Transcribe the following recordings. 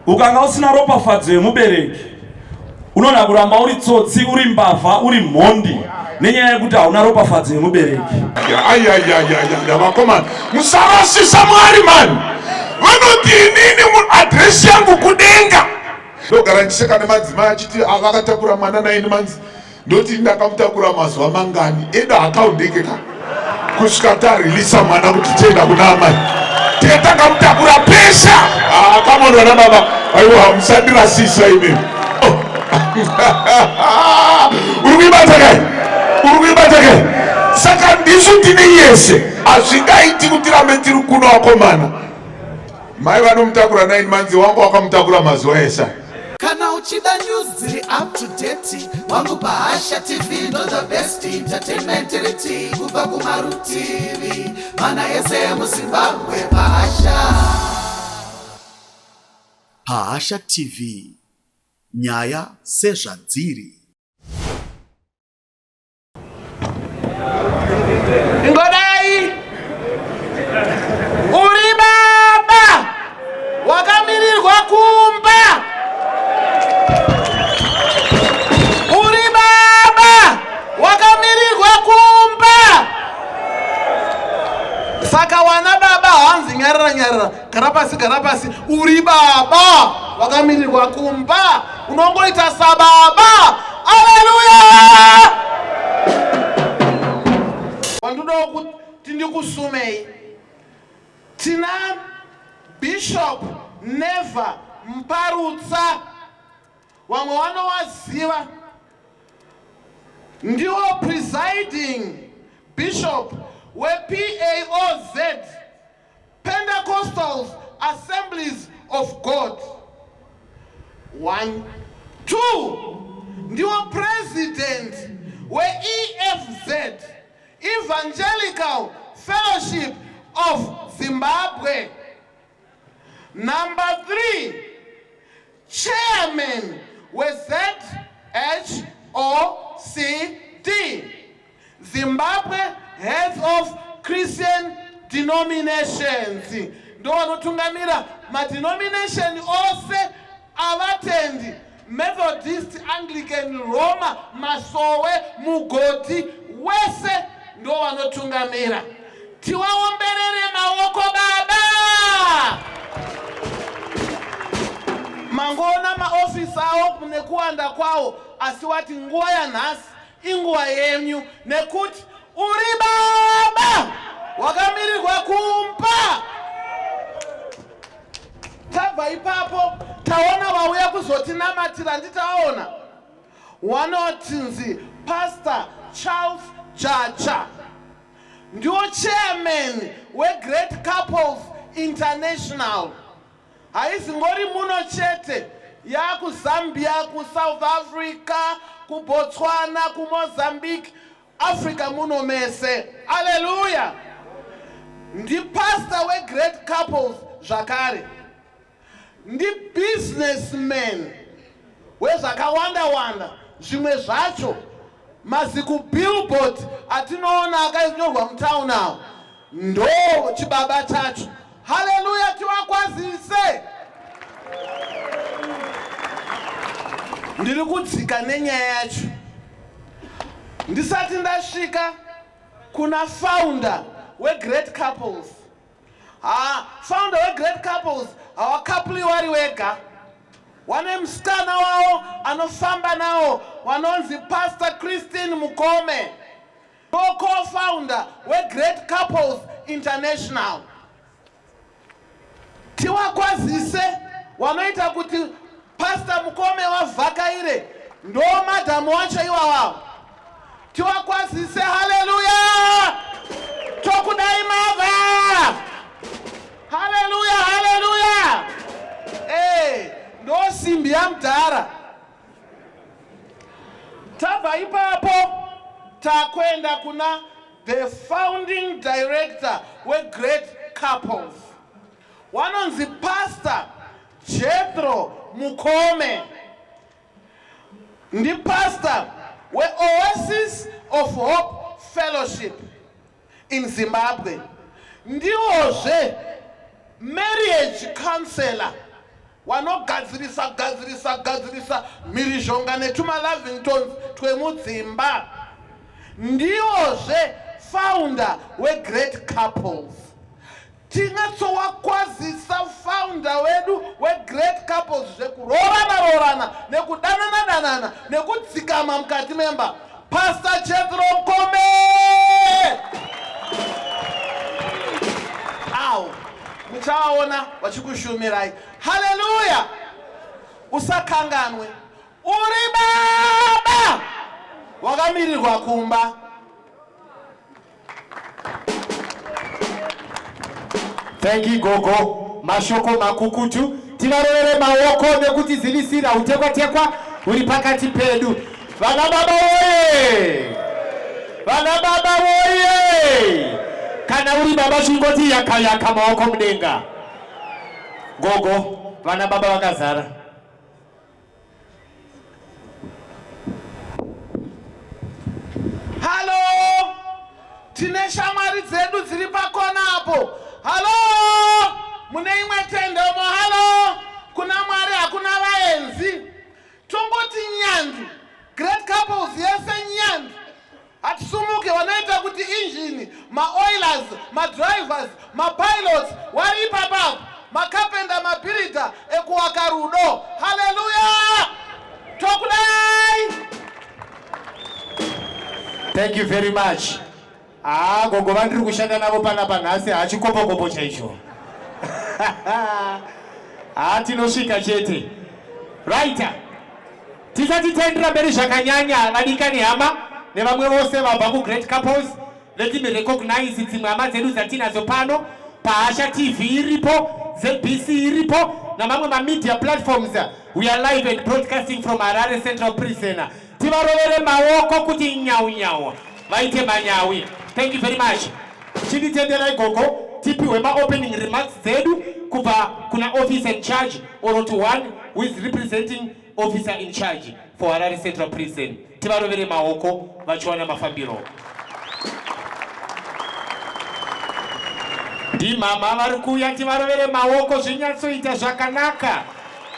Ukanga usina ropafadzo yemubereki unoona kuramba uri tsotsi, uri mbavha, uri mhondi nenyaya yekuti hauna ropafadzo yemubereki. Ayayayaya, vakomana, musarasisa Mwari mani. Vanoti inini muadresi yangu kudenga. Ndogara ndichiseka nemadzimai achiti vakatakura mwana naini manzi ndoti ndakamutakura mazuva mangani edu hakaundeke ka kusvika tarilisa mwana kuti tienda kuna amai tee takamutakura pesha. Ah, come on vana baba, aiwa, musandirasisa imi. Oh. Uri kuibata kai? Uri kuibata kai? Saka ndisu tine yese, hazvingaiti kuti tirambe tiri kuno akomana. Mai vanomutakura 9 months, wangu wakamutakura mazuva ese. Kana uchida news dziri up to date, wangu, paHasha TV ndo the best entertainment riti kubva kumarutivi mana ese emuZimbabwe. Pahasha, Pahasha TV, nyaya sezvadziri. Ingodai uri baba wakamirirwa kumba, uri baba wakamirirwa kumba. Saka wana baba hanzi nyarara, nyarara, gara pasi, gara pasi. Uri baba wakamirirwa kumba, unongoita sababa. Aleluya! Wandodawo kuti ndikusumei, tina Bishop Never Mparutsa. Vamwe vanowaziva, ndiwo presiding bishop wePAOZ, Pentecostals Assemblies of God. One, two, ndiwo president weEFZ, Evangelical Fellowship of Zimbabwe. Number three, chairman weZHOCD, Zimbabwe Heads of Christian Denominations. Ndo vanotungamira madenomination ose avatendi, Methodist, Anglican, Roma, Masowe, Mugodhi wese, ndo vanotungamira. Tiwaomberere maoko baba. Mangoona maofisi avo nekuwanda kwawo, asi wati nguva yanhasi inguva yenyu nekuti uri baba wakamirirwa kumba. Tabva ipapo, taona vauya kuzotinamatira. Nditaona wanotinzi Pastor Charles Jacha, ndiwo chairman weGreat Couples International. Haizingori muno chete, yakuZambia, kuSouth Africa, kuBotswana, kuMozambique, Africa muno mese. Aleluya! Ndipastor weGreat Couples zvakare, ndibusinessman wezvakawanda wanda. Zvimwe zvacho maziku billboard atinoona akanyorwa mutauni awo, ndo chibaba chacho. Haleluya! Tiwakwazise. Ndiri kudzika nenyaya yacho ndisati ndasvika kuna founder weGreat Couples. Ha, founder weGreat Couples hawakapuli wari wega, wane musikana wavo anofamba nawo, wanonzi Pastor Christine Mukome, co-founder weGreat Couples International. Tiwakwazise. Wanoita kuti Pastor Mukome wavhakaire ndo madhamu wacho iwawawo. Tiwakwazise. Haleluya! Tokudai mava. Haleluya, haleluya! Ndo simbi yamudhara. Tabva ipapo, takuenda kuna the founding director weGreat Couples, wanonzi Pastor Jethro Mukome. Ndipastor weOasis of Hope Fellowship in Zimbabwe, ndiwozve marriage counselor. Wanogadzirisa gadzirisa gadzirisa mhirizhonga netuma-lovingtons twemudzimba. Ndiwozve founder weGreat Couples. Tinyatsowakwazisa founder wedu weGreat Couples zvekuroorana roorana nekudanana danana nekudzikama mukati memba. Pastor Jethro Mkombe! Awo muchavaona vachikushumirai. Haleluya! Usakanganwe uri baba wakamirirwa kumba. Thank you gogo, mashoko makukutu. Tivarovere maoko nekutizivisira utekwatekwa huri pakati pedu. Vana baba woye! Vana baba woye! Kana uri baba chingoti yaka yaka maoko mudenga. Gogo, vana baba vakazara. Halo, tine shamwari dzedu dziri pakona apo. Halo, mune imwe tende umo. Halo, kuna Mwari hakuna vaenzi. Tongoti nyandu, great couples yese nyandu. Hatisumuke vanoita kuti injini, maoilers, madrivers, mapilots wari ipapa apo, makapenda, mabhiridha ekuwaka rudo. Haleluya! Tokudai! Thank you very much. Haa gogo vandiri kushanda navo panapa nhasi hachikopokopo chaicho. Haa tinosvika chete. Right. Tisati taendera mberi zvakanyanya vadikani hama nevamwe vose vabva kuGreat Couples, let me recognize dzimwe hama dzedu dzatinadzo pano paHasha TV iripo, ZBC iripo namamwe mamedia platforms. We are live and broadcasting from Harare Central Prison. Tivarovere maoko kuti nyau nyau vaite manyawi. Thank you very much. Chinditenderai gogo tipiwe maopening remarks dzedu kubva kuna officer in charge or to one who is representing officer in charge for Harare Central Prison. Tivarovere maoko vachiwana mafambiro. Ndimama vari kuuya, tivarovere maoko zvinyatsoita zvakanaka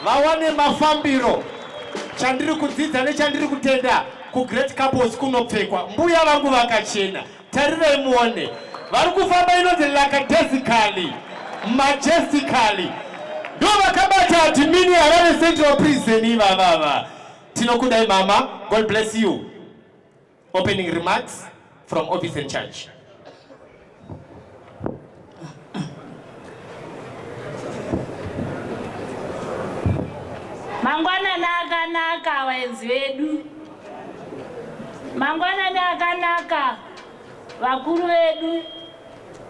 vawane mafambiro. Chandiri kudzidza nechandiri kutenda kuGreat Couples kunopfekwa mbuya vangu vakachena. Tarirai muone vari kufamba inonzi lackadaisically majestically ndo vakabata admin Harare Central Prison ivavava. Tinokudai mama, God bless you. Opening remarks from office in charge. Mangwanani akanaka vaenzi vedu. Mangwanani akanaka vakuru vedu.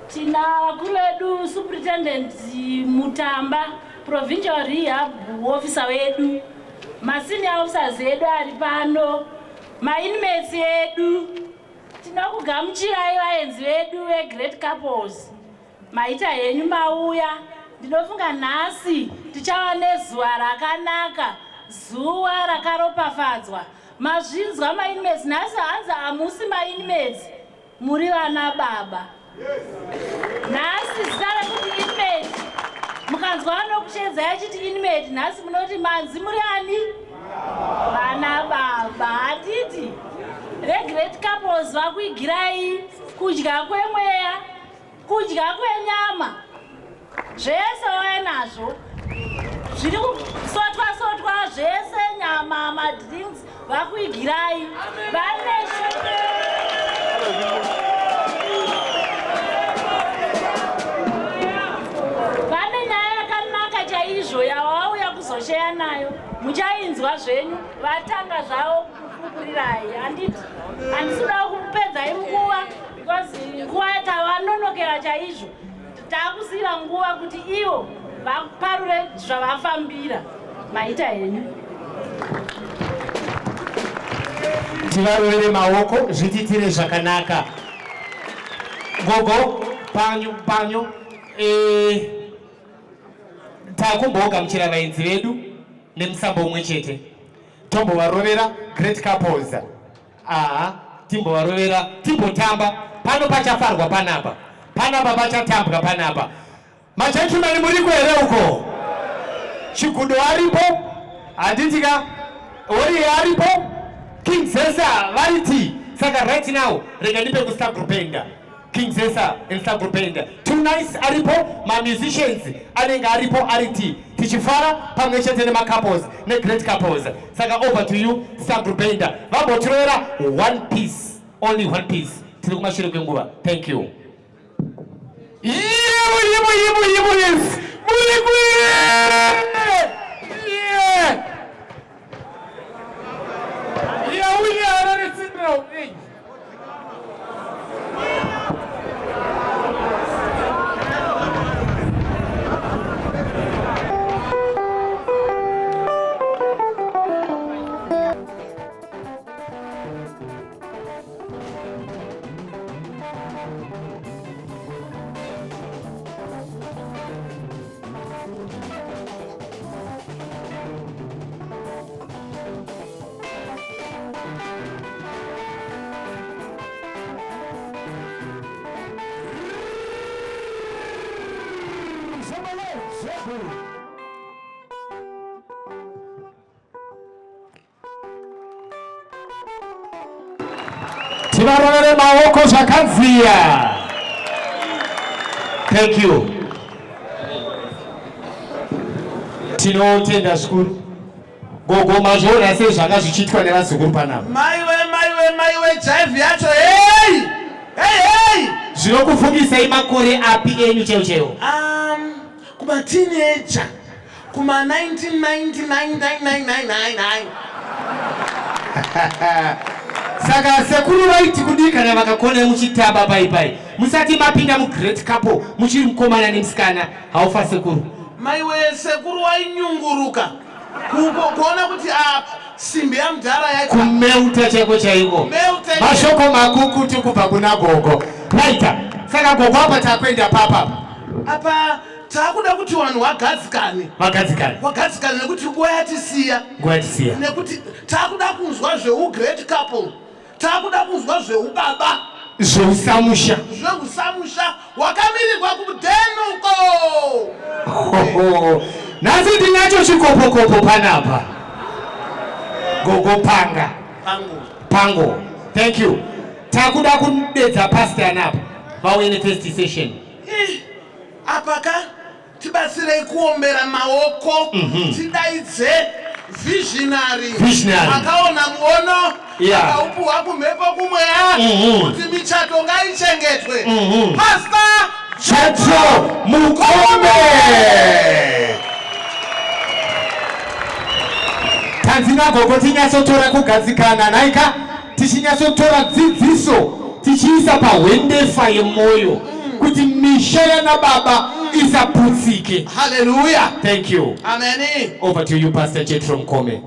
Tina vakuru vedu Superintendent Mutamba, Provincial Rehab Officer wedu, masenior officers edu ari pano, mainmates edu. Tinokugamuchirai vaenzi vedu veGreat Couples. Maita henyu mauya. Ndinofunga nhasi tichava nezuva rakanaka, zuva rakaropafadzwa. Mazvinzwa mainmates, nhasi hanzi hamusi mainmates, muri vana baba. Nhasi zita rekuti inmate, mukanzwa vanokushedzai achiti inmate, nhasi munoti manzi muri ani? Vana baba. Handiti reGreat Couples vakuigirai kudya kwemweya, kudya kwenyama, zvese wauya nazvo zviri kusotwa sotwa zvese, nyama, madrinks vakuigirai. Vane vane nyaya yakanaka chaizvo yawauya kuzosheya nayo, muchainzwa zvenyu. Vatanga zvavo kukupupurirai, handiti? Handisi kuda kukupedzai nguva because nguva tavanonokera chaizvo. Takusiira nguva kuti ivo vaparure zvavafambira. Maita henyu. Tivarovere maoko zvititire zvakanaka. Gogo panyu panyu e, takumbogamuchira vaenzi vedu nemusambo umwe chete, tombovarovera Great Couples. Aha, timbovarovera, timbotamba pano, pachafarwa panapa, panapa pachatambwa panapa. Magentleman muriko here uko? Chigudo aripo, handiti ka? Ori aripo, King Zesa variti. Saka right now rega ndipe kuStar Group Enda. King Zesa and Star Group Enda. Too nice aripo, ma musicians anenge aripo ariti. Tichifara pamwe chete nema couples ne great couples. Saka over to you Star Group Enda. Vambotirovera one piece, only one piece. Tiri kumashure kwenguva. Thank you. Yebo, yebo, yebo, yebo, yes. Muri kwire. Yeah. Yeah, we are Harare syndrome. Hey. Tivarovere maoko zvakadziya. Thank you. Tinotenda zvikuru. Gogo mazviona sei zvanga zvichiitwa nevazukuru panapa? Maiwe maiwe maiwe jive yacho hey! Hey hey! Zvinokufungisai makore api enyu chaiwo chaiwo? Kuma teenager kuma 19999999. Saka sekuru vaiti kudii kana vakakona muchitamba pai pai musati mapinda mugreat couple muchiri mukomana nemusikana haufa sekuru? Maiwe sekuru wainyunguruka kuona kuti simbi yamudhara yaita kumeuta chaiko chaiko. Mashoko makukutu kubva kuna gogo. Raita saka gogo apa takuenda papa apa takuda kuti vanhu vagadzikane, vagadzikane, vagadzikane nekuti nguva yatisiya, nguva yatisiya, nekuti takuda kunzwa zveugreat couple, takuda kunzwa zveubaba, zveusamusha, zveusamusha wakamirirwa kudenuko. Nhasi ndinacho chikopokopo panapa. Gogo panga pango, pango. Thank you. Takuda kudedza pastor anapa vauye nefirst session. Apa ka tibatsirei kuombera maoko, tidaidze visionary akaona muono, akaupuhwa kumhepo kumweya, kuti michato ngaichengetwe. Pastor Jetro Mukome. Tanzi nagogo tinyatsotora kugadzikana naika, tichinyatsotora dzidziso tichiisa pahwendefa yemwoyo kuti misha yana baba isaputsike. Hallelujah. Thank you. Amen. Over to you Pastor Jetro Mukome.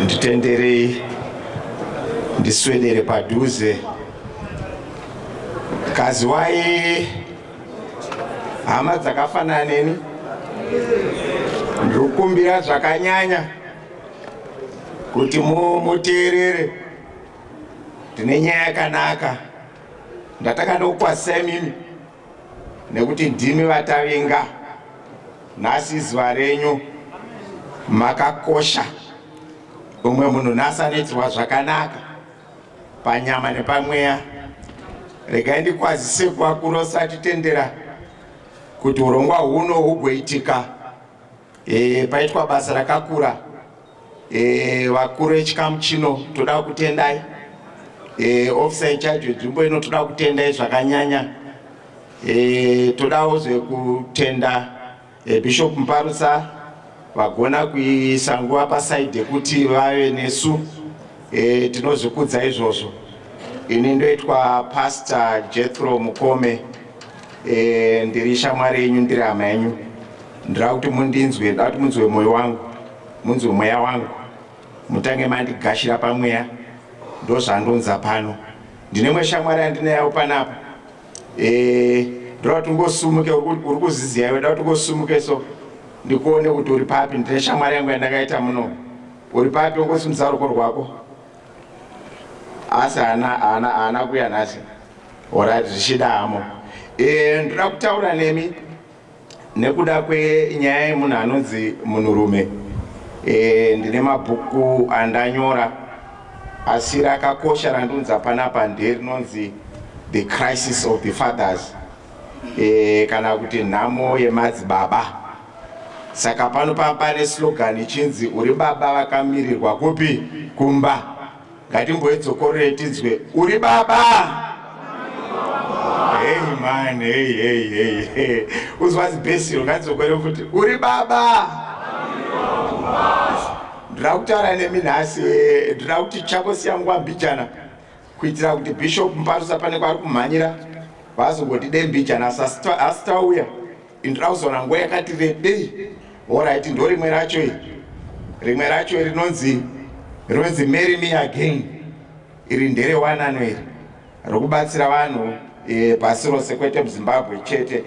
Nditenderei ndiswedere padhuze. Kaziwai hama dzakafanana neni, ndiri kukumbira zvakanyanya kuti muteerere. Ndine nyaya yakanaka ndatanga ndokukwazisai imimi nekuti ndimi vatavinga nhasi, zuva renyu makakosha. Umwe munhu nhasi anoitirwa zvakanaka panyama nepamweya. Regai ndikwazise kuvakuru vasatitendera kuti urongwa huno hugoitika. Paitwa basa rakakura. Vakuru vechikamu chino toda kutendai. Officer in charge wenzvimbo ino toda kutendai zvakanyanya. Todawo zvekutenda Bishop Muparutsa vagona kuisa nguva pasaidi yekuti vave nesu. Tinozvikudza izvozvo. Ini ndoitwa Pastor Jethro Mukome. Ndiri shamwari yenyu, ndiri hama yenyu. Ndira kuti mundinzwe, ndira kuti munzwe moyo wangu, munzwe mweya wangu, mutange mandigashira pamweya. Ndozvandonza pano. Ndine mwe shamwari yandinayo panapa. Ndoda kuti ungosumuke, uri kuziziya iwe, ndoda kuti ungosumuke so ndikuone kuti uri papi. Ndine shamwari yangu yandakaita muno. Uri papi? Ungosimudza ruoko rwako. Asi haana haana haana kuya nhasi. Alright, zvichida hamo. Eh, ndoda kutaura nemi nekuda kwenyaya yemunhu anonzi munhurume. Eh, ndine mabhuku andanyora asi rakakosha randunza panapa nderinonzi The Crisis of the Fathers. E, kana kuti nhamo yemadzibaba. Saka pano pane slogan ichinzi uri baba vakamirirwa kupi? Kumba. Ngatimboidzokorore tinzwe uri baba. Hey man, hey hey hey hey. Uzwa zibhesiro ngatidzokore futi uri baba. Ndinoda kutaura nemi nhasi, ndinoda kuti chako siya nguva mbijana kuitira kuti Bishop Muparusa pane kwaari kumhanyira vazongoti dei mbijana asi tauya Ndinoda kuzowana nguva yakati rebei. Horaiti, ndorimwe racho iri. Rimwe racho rinonzi rinonzi Marry Me Again. Iri nderewanano iri rokubatsira vanhu e, pasi rose kwete muZimbabwe chete.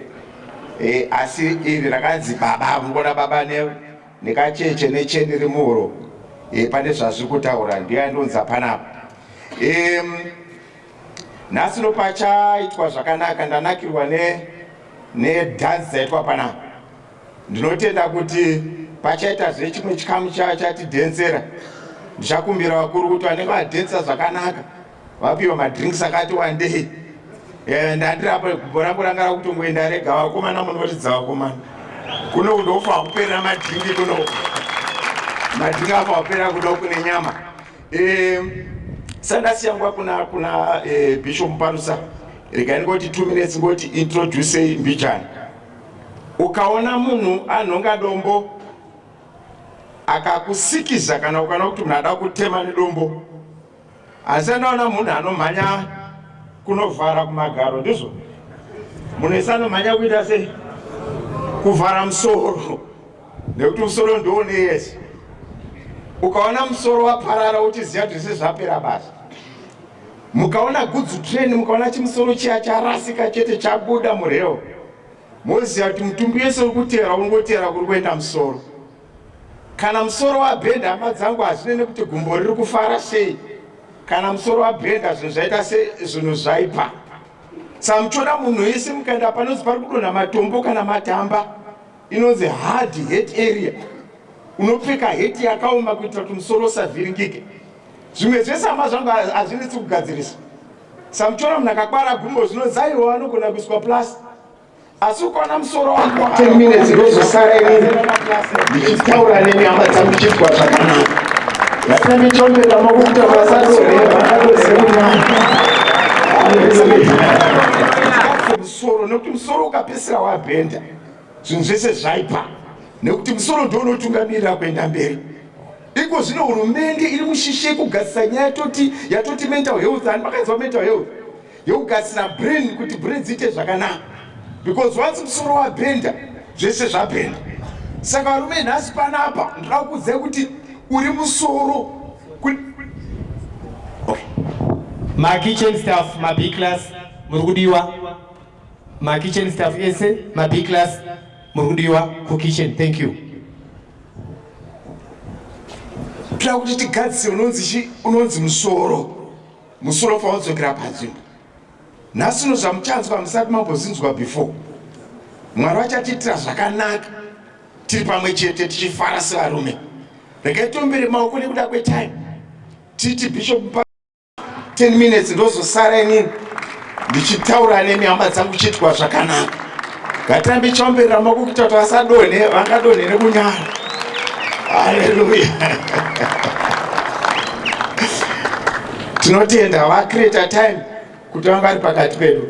E, asi iri rakanzi baba, munoona baba ne nekacheche necheni rimuhuro e, pane zvazviri kutaura ndiyo yandonza panapa. E, nhasi nopachaitwa zvakanaka ndanakirwa ne nedhanzi dzaitwa panapa. Ndinotenda kuti pachaitazve chimwe chikamu chatidhensera. Ndichakumbira vakuru kuti vanenge vadhensa zvakanaka vapiwe madrinks akati wandei. Eh, ndandiri apa gumbo rangu ranga rakutongoenda rega vakomana munoridza vakomana kuno ndofa kuperera madrinki kuno madrinki afa kupera kuno kune nyama eh, sandasiya nguva kuna kuna eh, bishop Muparusa regai ndingoti 2 minutes ngoti introduce mbijana ukaona munhu anhonga dombo akakusikiza kana ukaona kuti munhu ada kutema nedombo asi andaona munhu anomhanya kunovhara kumagaro ndizvo munhu ese anomhanya kuita sei kuvhara musoro nekuti musoro ndoune yese ukaona musoro waparara uchiziva kuti zvese zvapera basa mukaona goods train mukaona chimusoro chiya charasika chete chabuda mureo moziva kuti mutumbi wese uri kuteera ungoteera kuri kuenda musoro kana musoro wabhenda hama dzangu hazvine nekuti gumbo riri kufara sei kana musoro wabhenda zvinhu zvaita se zvinhu zvaipa sa muchiona munhu wese mukaenda panonzi pari kudonha matombo kana matamba inonzi hard hat area unopfeka heti yakaoma kuitira kuti musoro usavhiringike zvimwe zvese hama zvangu hazvinetsi kugadzirisa samuchiona munhu akakwara gumbo zvinonzi aiwa anogona kuiswa plus asi ukaona musoro wako 10 minutes ndozosara inini ndichitaura nemi hama dzangu ndichitwa zvakanaka ngatambe chombera makuita vasadoreva musoro nekuti musoro ukapesera wabhenda zvinhu zvese zvaipa nekuti musoro ndo unotungamirira kuenda mberi iko zvino hurumende iri mushishe kugadzisa nyaya yatoti yatoti mental health ani makainzwa mental health yekugadzira brain kuti brain dziite zvakanaka because once musoro wabhenda zvese zvabhenda saka varume nhasi panapa ndoda kukuudzai kuti uri musoro okay. Makitchen staff mab class muri kudiwa makitchen staff ese mab class muri kudiwa kukitchen thank you toda kuti tigadzise unonzi chi unonzi musoro musoro fawodzokera panzvimbo nhasi uno zvamuchanzwa musati mambozinzwa before mwari vachatiitira zvakanaka tiri pamwe chete tichifara sevarume regai tombere maoko nekuda kwetime titi bishop 10 minutes ndozosara inini ndichitaura nemi hama dzangu chiitwa zvakanaka ngatambe chaomberera maoko kuita kuti vasadonhe vangadonhe nekunyara haleluya tinotenda vacreata time kuti vanga vari pakati pedu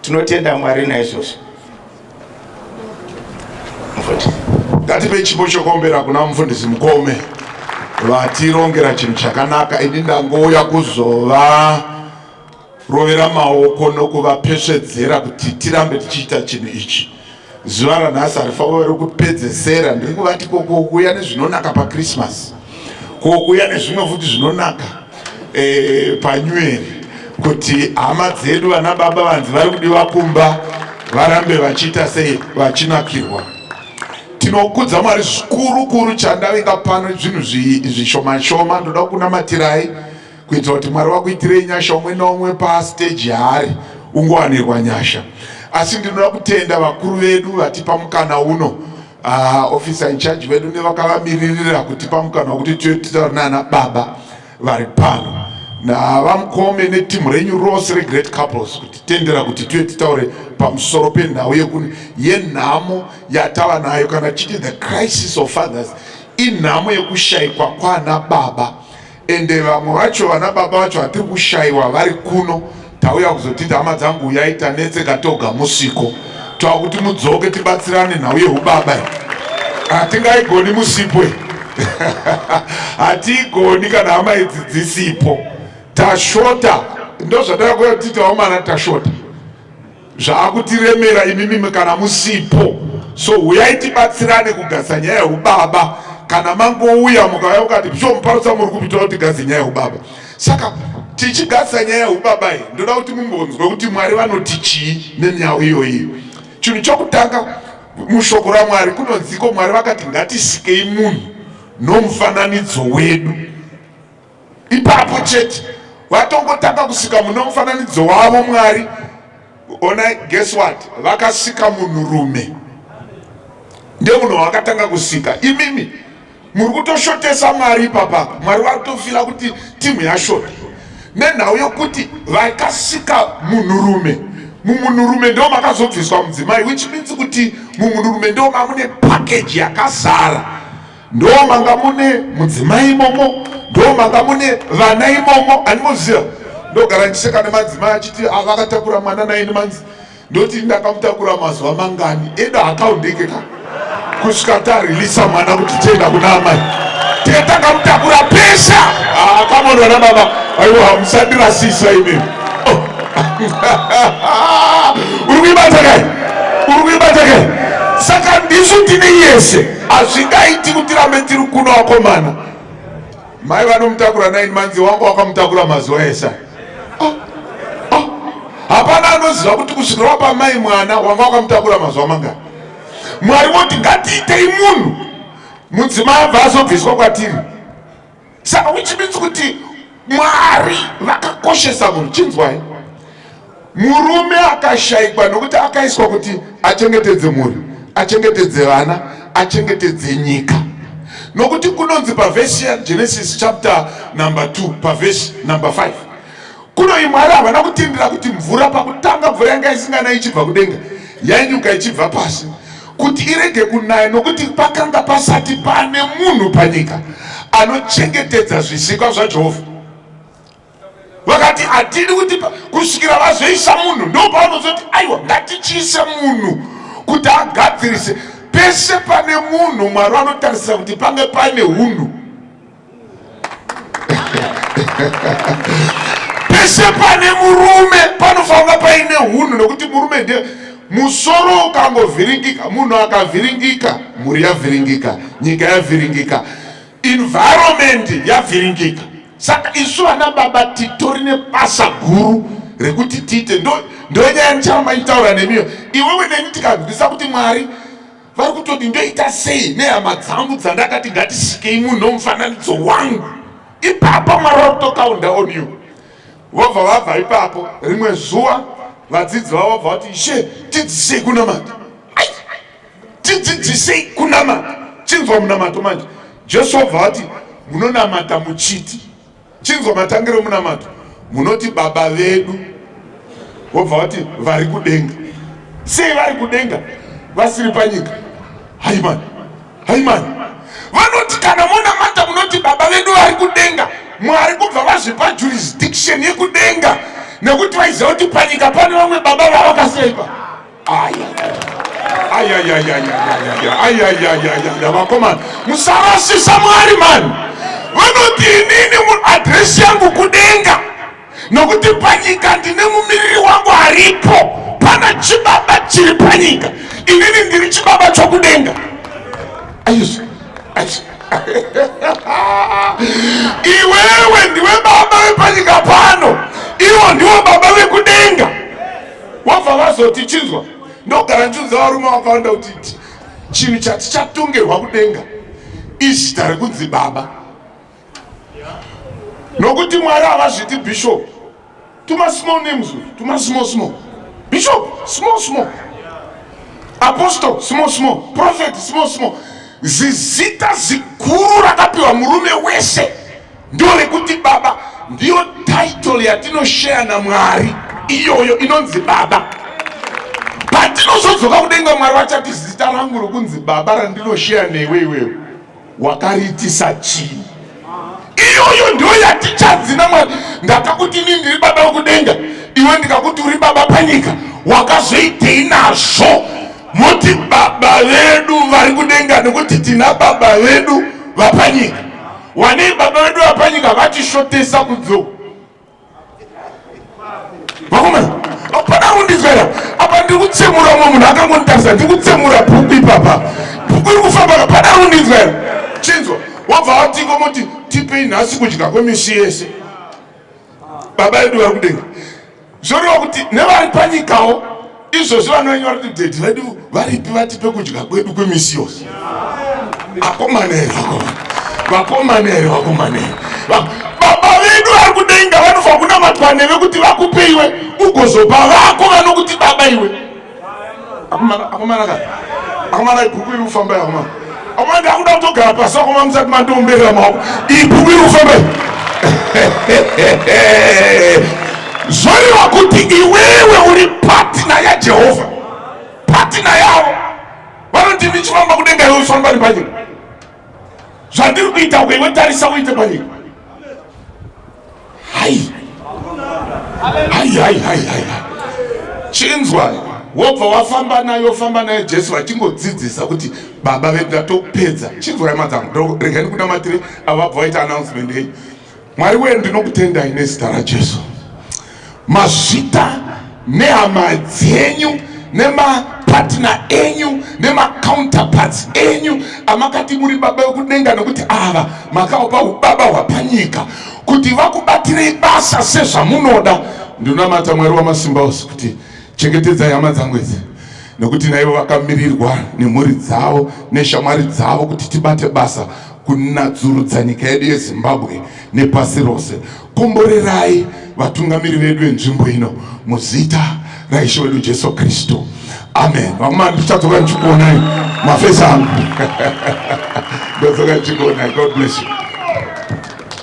tinotenda mwari naizvozvo ngatipe chipo chokuombera kuna mufundisi mukome vatirongera chinhu chakanaka ini ndangouya kuzova rovera maoko nokuvapesvedzera kuti tirambe tichiita chinhu ichi zuva ranhasi harifanira rekupedzesera ndiri kuvati kokuuya nezvinonaka pakrismas kokuuya nezvimwe futi zvinonaka e, panyueri kuti hama dzedu vana baba vanzi vari kudiwa kumba varambe vachiita sei vachinakirwa tinokudza mwari zvikuru kuru chandavinga pano zvinhu zvishoma shoma ndoda kunamatirai. kuitira kuti Mwari vakuitirei nyasha umwe naumwe pastage yaari ungowanirwa nyasha. Asi ndinoda kutenda vakuru vedu vatipa mukana uno, officer in charge vedu nevakavamiririra kutipa mukana wekuti tiye titaure nana baba vari pano navamukome netimu renyu rose reGreat Couples kutitendera kuti tiye titaure pamusoro penhau yenhamo yatava nayo, kana tichiti the crisis of fathers, inhamo yekushayikwa kwana baba. Ende vamwe vacho vana baba vacho vatiri kushayiwa vari kuno. Tauya kuzotiti, hama dzangu, uyai, tanetseka toga musiko, tava kuti mudzoke tibatsirane. Nhau yeubaba hatingaigoni musipo, hatiigoni kana hama idzi dzisipo. Tashota, ndo zvatakakuya titi vaomana, tashota, zvaakutiremera imimimi kana musipo. So huyai tibatsirane kugadzisa nyaya yeubaba. Kana mangouya, mukauya mukati, "Sho muparutsa, muri kupita kuti tigadzise nyaya yeubaba." Saka tichigadzisa nyaya yeubaba iyi, ndoda kuti mumbonzwe kuti Mwari vanoti chii nenyau iyoyi. Chinhu chokutanga, mushoko raMwari kunonziko Mwari vakati, "Ngatisikei munhu nomufananidzo wedu." Ipapo chete vatongotanga kusika munhu nomufananidzo wavo Mwari. Ona, guess what? Vakasika munhurume, ndiye munhu wakatanga kusika. Imimi muri kutoshotesa Mwari ipapa. Mwari vari kutofila kuti timu yashota nenhau yokuti vakasika munhurume. Mumunhurume ndo makazobviswa mudzimai, which means kuti mumunhurume ndo mamune package yakazara. Ndo manga mune mudzimai imomo, ndo manga mune vana imomo. Handimoziva, ndogara ndichiseka nemadzimai achiti, "Ah, vakatakura mwana 9 months." Ndoti, "Ndakamutakura mazuva mangani?" Edu hakaundike ka kusvika tarilisa mwana kuti tienda kuna amai, tike takamutakura pesa. Ah, come on, vana baba, aiwa, musandirasisa imimi. Oh. Uri kuibata kai? Uri kuibata kai? Saka ndisu tine yese, hazvingaiti kuti rambe tiri kuno. Akomana, mai vanomutakura 9 months, wangu wakamutakura mazuva ese. Ah, ah. Hapana anoziva kuti kusvikira wapa mai mwana wanga wakamutakura mazuva mangani. Mwari voti, "Ngatiitei munhu." Mudzimai abva azobviswa kwatiri. Saka which means kuti Mwari vakakoshesa munhu. Chinzwai, murume akashayikwa nokuti akaiswa kuti achengetedze mhuri, achengetedze vana, achengetedze nyika, nokuti kunonzi pavhesi yaGenesis chapter number 2 pavhesi number 5 kunoi Mwari havana kutendera kuti mvura, pakutanga mvura yanga isinganayi ichibva kudenga, yainyuka ichibva pasi, kuti irege kunaya, nokuti pakanga pasati pane munhu panyika anochengetedza zvisikwa zvaJehovha. Vakati hatidi kuti kusvikira vazoisa munhu, ndo pavanozoti, "Aiwa, ngatichiise munhu kuti agadzirise." Pese pane munhu, Mwari vanotarisira kuti pange paine unhu. Pese pane murume panofanira paine unhu, nekuti murume ndiye musoro. Ukangovhiringika, munhu akavhiringika, mhuri yavhiringika, nyika yavhiringika, environment yavhiringika. Saka isu vana baba titori nebasa guru rekuti tiite. Ndo nyaya ndicharamba ndichitaura nemiyo. Iwewe neni tikanzwisa kuti Mwari vari kutoti, "Ndoita sei nehama dzangu dzandakati ngatisikei munhu nomufananidzo wangu?" Ipapo Mwari vari kutokaunda on you. Vobva vabva ipapo, rimwe zuva vadzidzi vavo vabva vati, "Ishe, tidzidzisei kunamata." Ai, tidzidzisei kunamata. Chinzwa munamato manje. Jesu wobva vati, "Munonamata muchiti." Chinzwa matangiro emunamato. Munoti, "Baba vedu," wobva vati, "vari kudenga." Sei vari kudenga vasiri panyika? Haimani, haimani. Vanoti kana munamata munoti, "Baba vedu vari kudenga." Mwari kubva vazvipa jurisdiction yekudenga nekuti vaiziva kuti panyika pane vamwe baba vavakaseipa. Ayayayayayayayayayayaya, vakomana, musarasisa Mwari mani. Vanoti, "Inini adhiresi yangu kudenga, nokuti panyika ndine mumiriri wangu aripo. Pana chibaba chiri panyika, inini ndiri chibaba chokudenga." Aizvo, aizvo. Iwewe ndiwe baba vepanyika pano, ivo ndivo baba vekudenga. Wabva vazoti, chinzwa, ndogara ndichiudza varume vakawanda kuti chinhu chatichatongerwa kudenga izita rekunzi baba. Nokuti Mwari havazviti bishop. Tuma small names, tuma small small. Bishop, small small. Apostle, small small. Prophet, small small. Zizita zikuru rakapiwa murume wese ndio rekuti baba. Ndiyo title yatinoshare naMwari iyoyo inonzi baba. Patinozodzoka kudenga Mwari vachati zita rangu rokunzi baba randinoshare newe iwewe wakariitisa chii? Iyoyo ndiyo yatichanzi naMwari, ndakakuti ini ndiri baba wekudenga, iwe ndikakuti uri baba panyika, wakazoitei nazvo? Moti baba vedu vari kudenga, nekuti tina baba vedu vapanyika. Wanei baba vedu vapanyika vatishotesa kunze Vakomana, hapana kundinzwa here? Apa ndiri kutsemura umwe munhu akangonditarisa, ndiri kutsemura bhuku ipapa. Bhuku iri kufamba, hapana kundinzwa here? Chinzwa, wabva wati ngomoti tipei nhasi kudya kwemisi yese. Baba vedu vari kudenga. Zvoreva kuti nevari panyikawo izvozvi vanoenyu vari kuti dhedhi vedu varipi vatipe kudya kwedu kwemisi yose. Akomana here vakomana? Vakomana here vakomana here? Baba vedu vari kudenga vanofanira kunamatwa neve kuti vakupe iwe ugozopa vako vanokuti baba iwe. Akomana akomana ka. Akomana ibhuku iri kufamba akomana. Akomana ndakuda kutogara pasi akomana musati mandiomberera maoko. Ibhuku iri kufamba. Zvoreva kuti iwewe uri partner yaJehovha. Partner yavo. Vanoti ndichifamba kudenga iwe ufamba nepanyika. Zvandiri kuita uko iwe tarisa uite panyika. Hai. Hai hai hai hai. Chinzwa wobva wafamba naye wofamba naye Jesu vachingodzidzisa kuti baba vedu ndatopedza. Chinzwai hama dzangu, regai ndikunamatire ava vabva vaita announcement yenyu. Mwari wee ndinokutendai nezita raJesu. Mazvita nehama dzenyu nemapartner enyu nemacounterparts enyu amakati muri baba vekudenga nekuti ava makavapa ubaba hwapanyika kuti vakubatirei basa sezvamunoda. Ndinonamata Mwari wamasimba ose kuti chengetedzai hama dzangu idzi nekuti naivo vakamirirwa nemhuri dzavo neshamwari dzavo kuti tibate basa kunatsurudza nyika yedu yeZimbabwe nepasi rose. Komborerai vatungamiri vedu venzvimbo ino muzita raIshe wedu Jesu Kristu. Amen. Vakomana ndichadzoka ndichikuonai mafesi angu. Ndodzoka ndichikuonai. God bless you.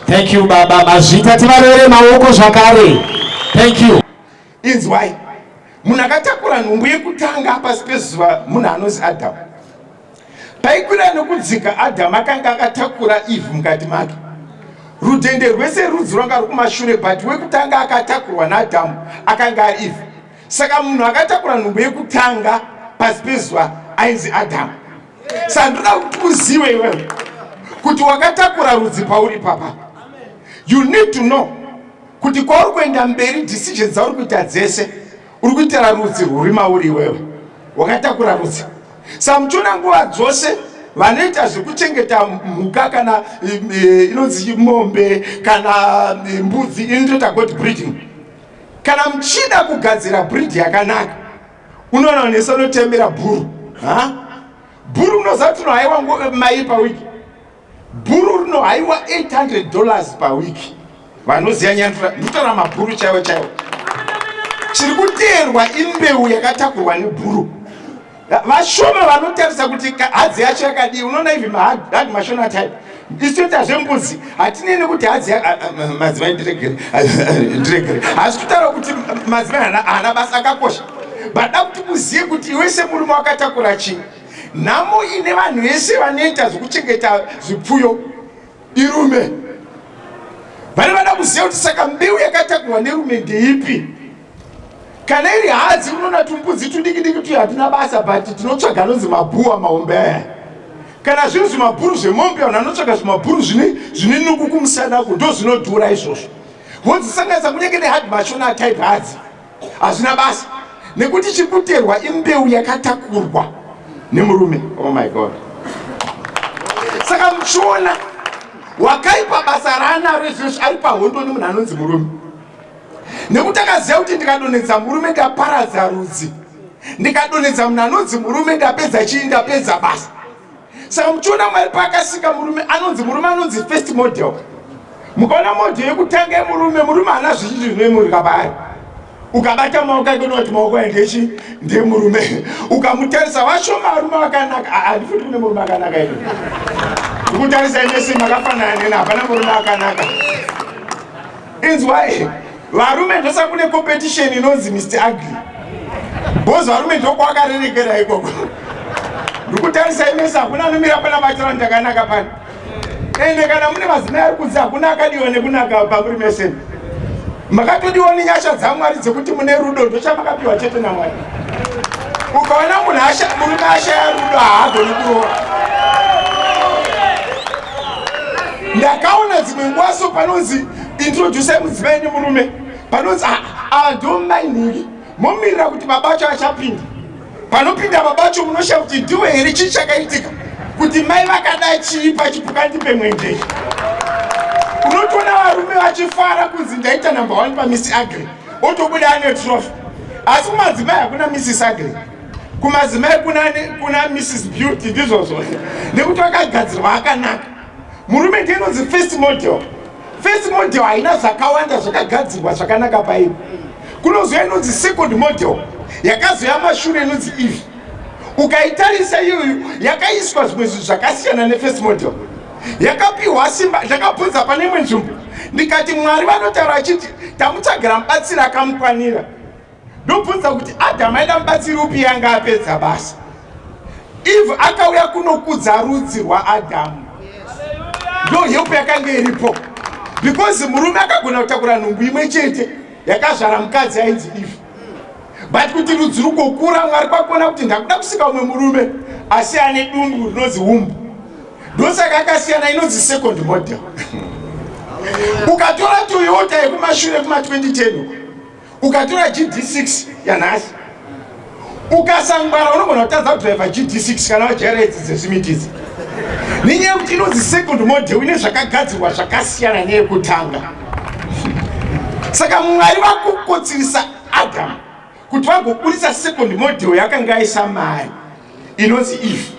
Thank you baba. Mazvita tivarere maoko zvakare. Thank you. Inzwai, munhu akatakura nhumbu yekutanga pasi pezuva munhu anonzi Adhamu. Paikwira nokudzika Adhamu akanga akatakura Eve mukati make. Rudhende rwese rudzi rwanga ruri kumashure but wekutanga akatakurwa naAdhamu akanga ari Eve. Saka munhu akatakura nhumbu yekutanga pasi pezuva ainzi Adhamu. Saka ndoda kuti uzive iwewe kuti wakatakura rudzi pauri papa. You need to know kuti kwauri kuenda mberi decision dzauri kuita dzese uri kuitira rudzi rwuri mauri iwewe wakatakura rudzi sa muchiona nguva dzose vanoita zvekuchengeta mhuka kana e, inonzi mombe kana e, mbudzi inotoita god breeding kana muchida kugadzira breed yakanaka unoona nese unotemera bhuru ha bhuru unoziva kuti unohaiwa mai pawiki Bhuru rinohaiwa 800 dollars paweek. Vanoziva nyandura ndikutaura mabhuru chaiwo chaiwo. Chiri kuteerwa imbeu yakatakurwa nebhuru. Vashoma vanotarisa kuti hadzi yacho yakadii. Unoona even mahad mashona type. Isu toita zvembudzi hatinei nekuti hadzi madzimai ndiregere ndiregere. Hasi kutaura kuti madzimai haana basa akakosha. But da kuti muzive kuti iwe semurume wakatakura chii. Nhamo ine vanhu vese vanoita zvekuchengeta zvipfuyo irume. Vane vada kuziva kuti saka mbeu yakatakurwa nerume ndeipi? Kana iri hadzi unoona tumbudzi tudiki diki tuya hatina basa but tinotsvaga anonzi mabhuwa mahombe aya. Kana zviri zvimabhuru zvemombe vanhu vanotsvaga zvimabhuru zvine zvine nuku kumusana uku ndozvinodhura izvozvo. Vodzisanganisa kunyange nehard mashona type hadzi. Hazvina basa nekuti chiri kuterwa imbeu yakatakurwa nemurume. Oh my God. Saka muchiona wakaipa basa raanaro izvozvi ari pahondo nemunhu anonzi murume nekuti akaziva kuti ndikadonhedza murume ndaparadza rudzi, ndikadonhedza munhu anonzi murume ndapedza chii, ndapedza basa. Saka muchiona Mwari paakasika murume anonzi murume anonzi first model. Mukaona modho yekutanga yemurume, murume haana zvizhinji zvinoemurika paari. Ukabata maoko ake unoti maoko aya ndechi ndemurume. Ukamutarisa vashoma varume vakanaka, handifuti kune murume akanaka ini. Ndikutarisa mese makafanana neni, hapana murume akanaka. Inzwai, varume ndosaka kune competition inonzi Mr Ugly. Because varume ndokwakarerekera ikoko. Ndikutarisai mese hakuna anomira pana bachira ndakanaka pano. Ende kana mune madzimai ari kunze hakuna akadiwa nekunaka pamuri mese. Makatodiwa nenyasha dzaMwari dzekuti mune rudo ndochamakapiwa chete naMwari. Ukaona munhu asha murume ashaya rudo haagoni kuroora. Ndakaona dzimwe nguva so panonzi introduce mudzimai nemurume panonzi ah, ava ndiwo mai nhingi momirira kuti baba acho achapinda panopinda baba acho munoshaya kuti ndiwe here chii chakaitika kuti mai vakada chii pachipuka ndipe mwenje unotoona varume vachifara kunzi ndaita number one pamiss agri otobuda ane trophy asi kumadzimai hakuna mrs agri kumadzimai kuna, kuna mrs beauty ndizvozvo nekuti vakagadzirwa akanaka murume ndiye inonzi first model First model haina zvakawanda zvakagadzirwa zvakanaka pairi. Kunozouya inonzi second model yakazouya mashure inonzi Eve. Ukaitarisa iyoyo yakaiswa zvimwe zvinhu zvakasiyana nefirst model. Yakapiwa simba, ndakabvunza pane imwe nzvimbo ndikati Mwari vanotaura achiti tamutsvagira mubatsiri akamukwanira. Ndobvunza kuti Adamu aida mubatsiri upi yanga apedza basa. Eve akauya kunokudza rudzi rwaAdamu. Ndo help yakanga iripo because murume akagona kutakura nhumbu imwe chete yakazvara mukadzi ainzi Eve. But kuti rudzi rugokura Mwari kwakuona kuti ndakuda kusika umwe murume asi ane dumbu rinonzi womb. Ndosaka akasiyana inonzi second model. Ukatora Toyota yekumashure kuma 2010 ukatora GD6 yanhasi ukasangwara unogona kutadza kudriver GD6 kana wajaira idzi dzezvimiti idzi nenyaya yekuti inonzi second model ine zvakagadzirwa zvakasiyana neyekutanga saka mwari vakukotsirisa adamu kuti vagoburitsa second model yakanga aisa mari inonzi eve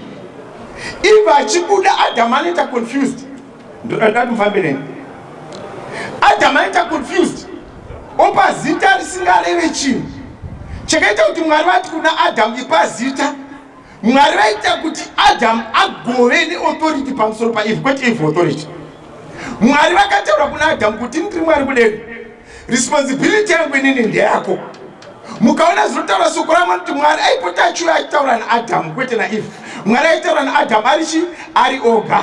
eve achibuda adamu anoita confused ndoda mufambe neni adamu anoita confused opa zita risingareve chinhu chakaita kuti mwari vati kuna adamu ipa zita mwari vaita kuti adamu agove neauthority pamusoro paeve kwete eve authority mwari vakataura kuna adamu kuti ndiri mwari kudenga responsibility yangu inini ndeyako mukaona zvinotaura soko ramwari kuti mwari aipota achiuya achitaura naadhamu kwete naeve mwari aitaura naadhamu ari chi ari oga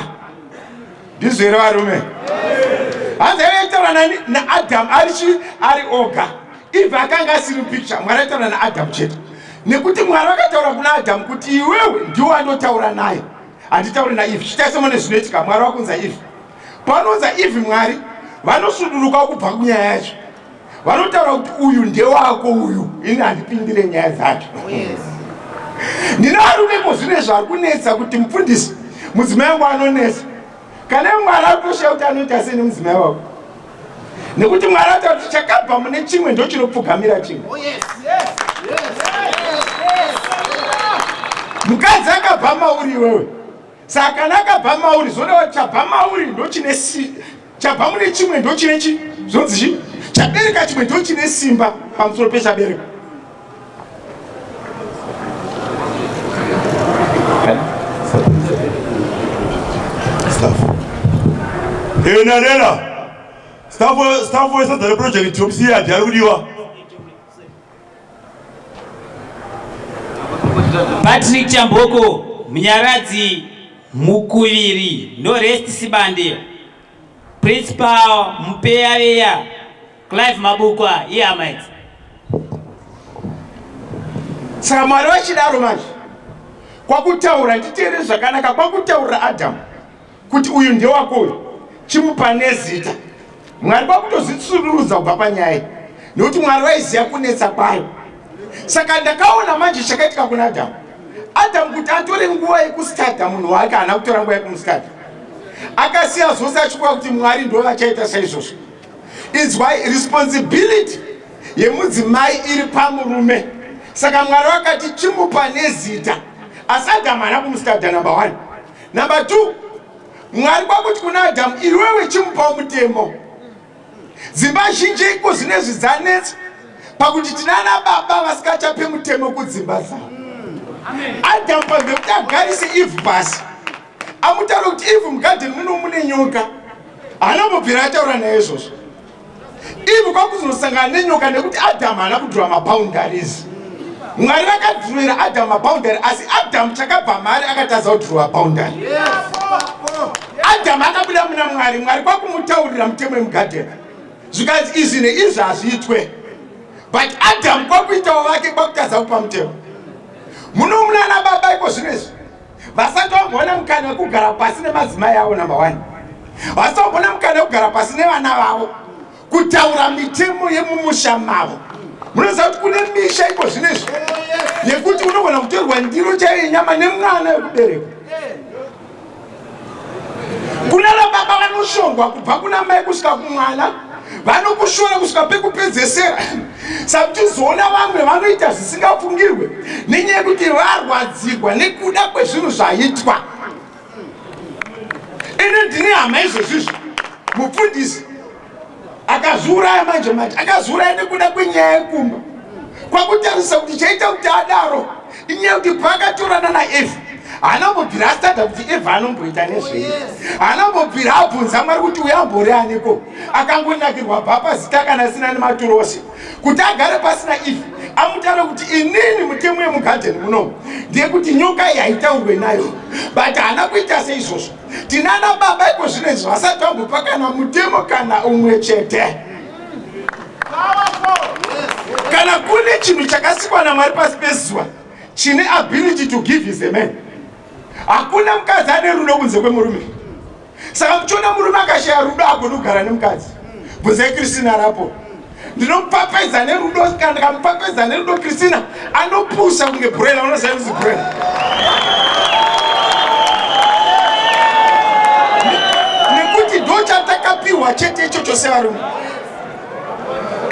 ndizvo here varume hanzi aive aitaura nani naadhamu ari chi ari oga eve akanga asiri picture mwari aitaura naadhamu chete nekuti mwari vakataura kuna adhamu kuti iwewe ndiwo wandotaura naye handitauri naeve chitai semone zvinoitika mwari wakunza eve Panounza Eve Mwari vanosuduruka kubva kunyaya yacho vanotaura kuti uyu ndewako uyu ini handipindire nyaya dzacho oh, ndine varume ko zvine zvari kunetsa kuti mufundisi mudzimai wangu anonetsa kana mwari akutoshaya kuti anoita sei nemudzimai wako nekuti mwari ataura kuti chakabva mune chimwe ndochinopfugamira chimwe oh, mukadzi akabva mauri iwewe Saka kana akabva mauri zvoreva chabva mauri ndochine si chabva mune chimwe ndochine chi zvonzi chi chabereka chimwe ndochine simba pamusoro pechabereka. Ena nena staff staff wesadza reproject yomusiyadi ari kudiwa. Patrick Chamboko, Munyaradzi Mukuviri, Norest Sibande, Principal Mupeyaveya, Clive Mabukwa, ihama idzi. Saka Mwari vachidaro manje kwakutaura nditeere zvakanaka kwakutaurira Adamu kuti uyu ndewako uyu chimupa nezita mwari kwakutozvitsururudza kubva panyaya iyi nekuti mwari vaiziva kunetsa kwayo saka ndakaona manje chakaitika kuna adhamu adhamu kuti atore nguva yekustada munhu wake haana kutora nguva yekumustada akasiya zvose achifunga kuti mwari ndo vachaita saizvozvo inzwai responsibility yemudzimai iri pamurume saka mwari vakati chimupa nezita asi adhamu haana kumustada number one Number 2. Mwari kwakuti kuna Adhamu, iwewe chimupawo mutemo. Dzimba zhinji iko zvinezvi dzanetsa pakuti tinana baba vasikachape mutemo kudzimba dzavo. Adhamu panzvimbo yekuti agarise Eve pasi, amutaura kuti Eve mugadheni muno mune nyoka, haana kumbobvira ataura naye izvozvo. Eve kwakuzonosangana nenyoka nekuti Adhamu haana kudhura maboundaries. Mwari vakadhurira Adhamu maboundary asi Adhamu chakabva maari akatadza kudhurwa boundary. Adhamu akabuda muna Mwari, Mwari kwakumutaurira mutemo wemugadheni. Zvikanzi izvi neizvi hazviitwe. But Adhamu kwakuitawo vake kwakutadza kupa mutemo. Muno munana baba iko zvino izvi vasati vamboona mukana wekugara pasi nemadzimai avo number one vasati vamboona mukana wekugara pasi nevana vavo kutaura mitemo yemumusha mavo munoziva kuti kune misha iko zvino izvi yekuti unogona kutorwa ndiro chaiyo yenyama nemwana wekuberekwa Kunana baba vanoshongwa kubva kuna mai kusvika kumwana vanokushora kusvika pekupedzesera saka tizoona vamwe vanoita zvisingafungirwe nenyaya yekuti varwadzirwa nekuda kwezvinhu zvaitwa ini ndine hama izvozvizvi mupfundisi akazviuraya manje manje akazviuraya nekuda kwenyaya yekumba kwakutarisa kuti chaita kuti adaro inyaya yekuti paakatorana naevha haana kumbobvira astada kuti evha anomboita nezvei haana kumbobvira abvunza mwari kuti uyo ambori aniko akangonakirwa bva pazita kana asina nematurosi kuti agare pasina eve amutaure kuti inini mutemo yemugadheni munomu ndeyekuti nyoka iyi haitaurwe nayo but haana kuita seizvozvo Tinana baba iko zvino izvi vasati vambopa kana mutemo kana umwe chete. Kana kune chinhu chakasikwa naMwari pasi pezuva chine ability to give is a man. Hakuna mukadzi ane rudo kunze kwemurume. Saka muchiona murume akashaya rudo agoni kugara nemukadzi. Bvunzai Christina rapo. Ndinomupapedza nerudo kana ndikamupapedza nerudo Christina anopusa kunge brela unoziva inonzi brela. Nekuti ndochatakapiwa chete ichocho sevarume.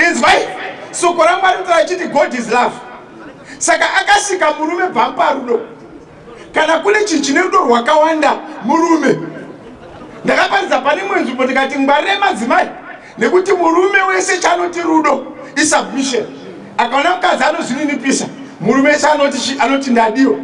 Inzwai soko raMwari rinotaura richiti God is love. Saka akasika murume bvamupa rudo. Kana kune chinhu chine rudo rwakawanda murume. Ndakaparidza pane imwe nzvimbo ndikati ngwarirai madzimai nekuti murume wese chaanoti rudo isubmission. Akaona mukadzi anozvininipisa murume wese anoti anoti ndadiwa.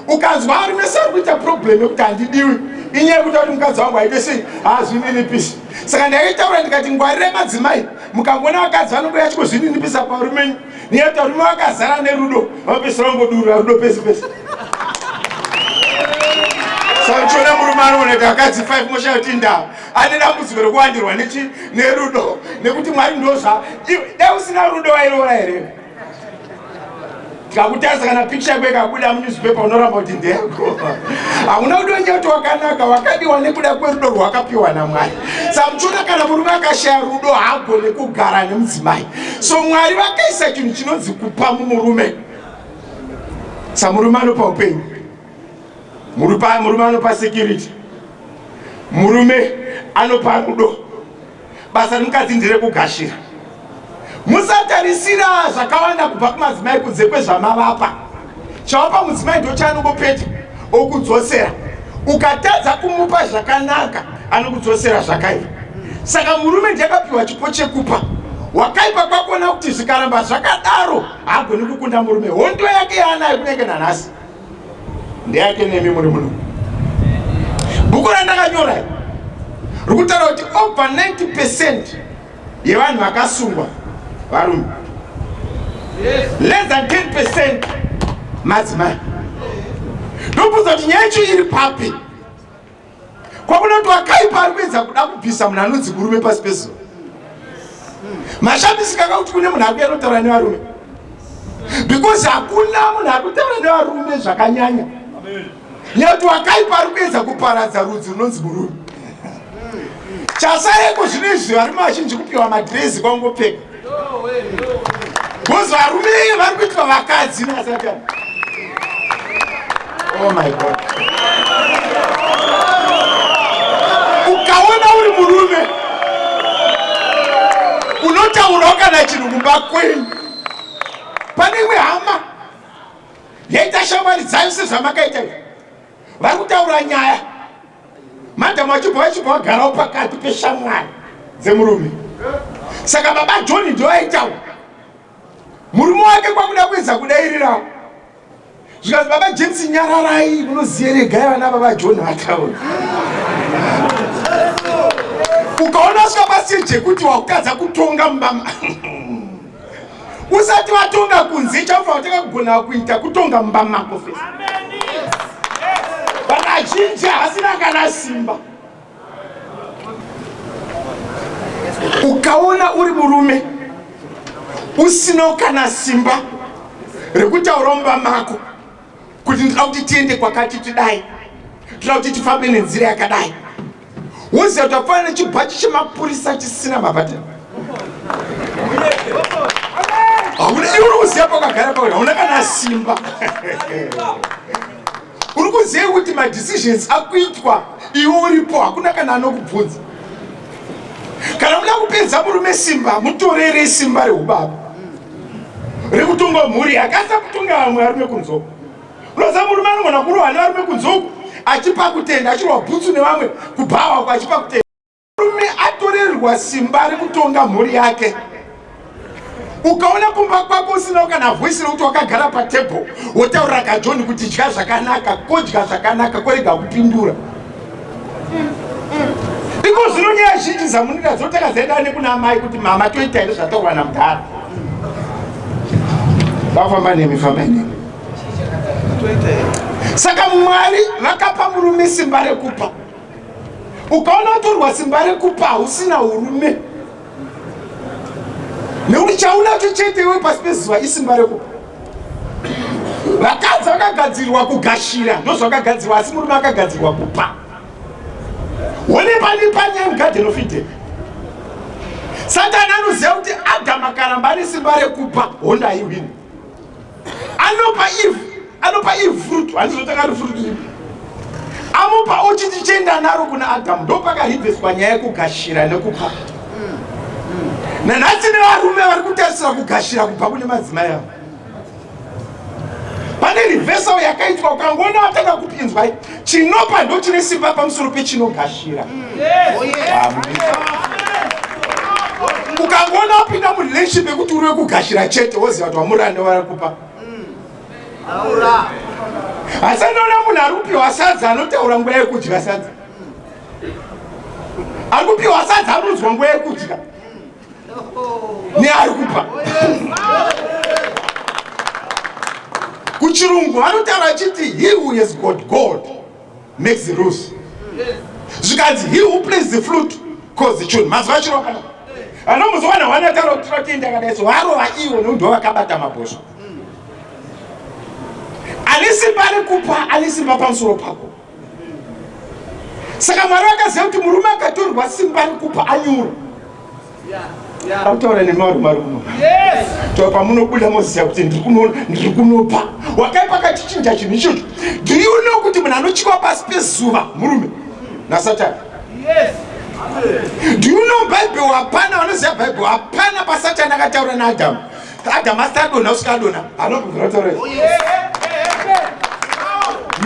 Ukanzwa arume se ari kuita problem yekuti handidiwi inyaya yekuti kuti mukadzi wangu aite sei haazvininipisi. Saka ndaitaura ndikati ngwarirai madzimai mukangoona vakadzi vanongouya vachingozvininipisa parume Nyaya kuti varume vakazara nerudo vanopedzisira vangodurura rudo pese pese. Saka uchiona murume anooneka vakadzi 5 moshaya kuti ndaa ane dambudziko rekuwandirwa nechi nerudo nekuti Mwari ndozva dai usina rudo wairoora here? Tikakutarisa kana picture yako ikabuda munewspaper unoramba kuti ndeyako. Hauna kudiwa nyaya kuti wakanaka wakadiwa nekuda kwerudo rwakapiwa naMwari. Saka muchiona kana murume akashaya rudo haagone kugara nemudzimai. So Mwari vakaisa chinhu chinonzi kupa mumurume. Sa murume anopa upenyu, murume anopa security, murume anopa rudo. Basa remukadzi nderekugashira. Musatarisira zvakawanda kubva kumadzimai kunze kwezvamavapa. Chawapa mudzimai ndochaanongopeta okudzosera. Ukatadza kumupa zvakanaka anokudzosera zvakaipa. Saka murume ndiye akapiwa chipo chekupa. Wakaipa kwakuona kuti zvikaramba zvakadaro haagoni kukunda murume. Hondo yake yaanayo kunenge nanhasi ndeyake nemi muri muno. Bhuku randakanyora riri kutaura kuti over 90 percent yevanhu vakasungwa varume, less than 10 percent madzimai. Ndobvunza kuti nyaya yacho iri papi? Kwakunoti wakaipa ari kuedza kuda kubvisa munhu anonzi murume pasi pezuva. Mashamisika kakuti kune munhu akuya anotaura nevarume because hakuna munhu ari kutaura nevarume zvakanyanya nekuti wakaipa ari kuedza kuparadza rudzi runonzi murume. Chasareko zvino izvi varume vazhinji kupiwa madhirezi kwangopfeka because varume vari kuitwa vakadzi nasatani. Oh my God. Ukaona uri murume unotaurawo kana chinhu kumba kwenyu. Pane imwe hama yaita shamwari dzayo sezvamakaita izvi, vari kutaura nyaya. Madam vachibva vachibva vagarawo pakati peshamwari dzemurume. Saka baba John ndivo aitaura. Murume wake kwakuda kuedza kudairirawo. Zvikanzi baba James nyararai munoziva regai vana baba John vataura. Ukaona wasvika pastage yekuti wakutadza kutonga mumba usati watonga kunze chaufanira kutanga kugona kuita kutonga mumba mako first. Vanhu vazhinji havasina kana simba. Ukaona uri murume usina kana simba rekutaura mumba mako kuti ndinoda kuti tiende kwakati tidai, toda kuti tifambe nenzira yakadai, woziva kuti wafanana nechibhachi chemapurisa chisina mabhatani. Hauna iwe uri kuziva pakagara pauri, hauna kana simba. Uri kuziva kuti madecisions akuitwa iwe uripo, hakuna kana anokubvunza. Kana muda kupedza murume simba, mutorere simba rehubaba rekutonga mhuri yake, asina kutonga vamwe varume kunze uko. Unoziva murume anogona kurohwa nevarume kunze uko achipa kutenda, achirohwa bhutsu nevamwe kubhawa uko achipa kutenda. Murume atorerwa simba rekutonga mhuri yake. Ukaona kumba kwako usina kana voice rekuti wakagara patable wotaurira kaJohn kuti dya zvakanaka, kodya zvakanaka, korega kupindura. Iko zvino nyaya zhinji dzamunoita dzotanga dzaenda nekuna amai kuti mama toita here zvataurwa namudhara. Vafamba nemi, fambai nemi. Saka Mwari vakapa murume simba rekupa. Ukaona watorwa simba rekupa hausina urume. Nekuti chaunacho chete iwe pasi pezuva isimba rekupa. Vakadzi vakagadzirwa kugashira, ndozvakagadzirwa, asi murume akagadzirwa kupa. One pane panyaya mugarden of Eden. Satani anoziva kuti Adam akaramba ane simba rekupa, hondo haiwini. Anopa Eve, anopa Eve fruit, handizotanga ri fruit ripi. Amupa ochiti chienda naro kuna Adam, ndopakaribveswa nyaya yekugashira nekupa. Nanhasi nevarume vari kutarisira kugashira kubva kune madzimai avo. Pane reversal yakaitwa, ukangoona watanga kupinzwa, chinopa ndo chine simba pamusoro pechinogashira. Ukangoona wapinda murelationship yekuti uri wekugashira chete, woziva kuti wamuranda vari kupa. Asi anoona munhu ari kupiwa sadza anotaura nguva yekudya sadza. Ari kupiwa sadza anonzwa nguva yekudya neari kupa. Kuchirungu vanotaura achiti he who has got gold makes the rules. Zvikanzi he who plays the flute calls the tune. Mazuva achirova kana anomuzowana wanataura kuti tinotienda akadai so varova ivo nekuti ndo vakabata mabhosvo. Ane simba rekupa ane simba pamusoro pako. Saka Mwari vakaziva kuti murume akatorwa simba rekupa anyura. Akutaura nemarume ari kuno. To pamunobuda moziva kuti ndiri kunopa. Wakaipa akachichinja chinhu ichocho. Do you know kuti munhu anotyiwa pasi pezuva murume naSatani? Do you know Bible hapana vanoziva Bible hapana paSatani akataura naAdhamu. Adamu asati adonha kusvika adonha. Anobvira kutaura izvi.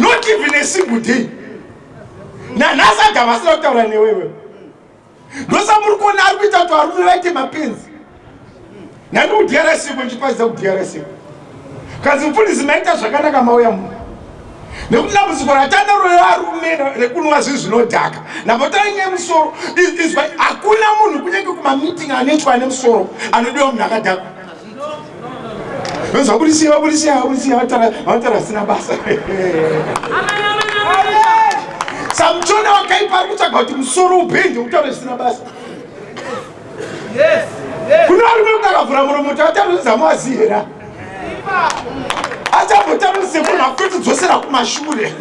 Not even a single day. Nanhasi Adamu asina kutaura newewe. Ndosamuri kuona ari kuita kuti varume vaite mapenzi. Nani kuDRC ko ndichiparidza kuDRC. Kanzi mufundisi maita zvakanaka mauya muno. Nekuti dambudziko ratanaro revarume rekunwa zvinhu zvinodhaka. Ndambotaura nyaya yemusoro. Izwa hakuna munhu kunyange kumameeting anoitwa ane musoro anodiwa munhu akadhakwa. Vanzi vabudisiya vabudisiya vabudisiya vataura zvisina basa. Samuchona wakaipa ari kutsvaga kuti musoro ubhende utaure zvisina basa. Kune varume kuti akavhura muromo tavataurisa mazi here? Achambotaurisa semunhu akutotidzosera kumashure.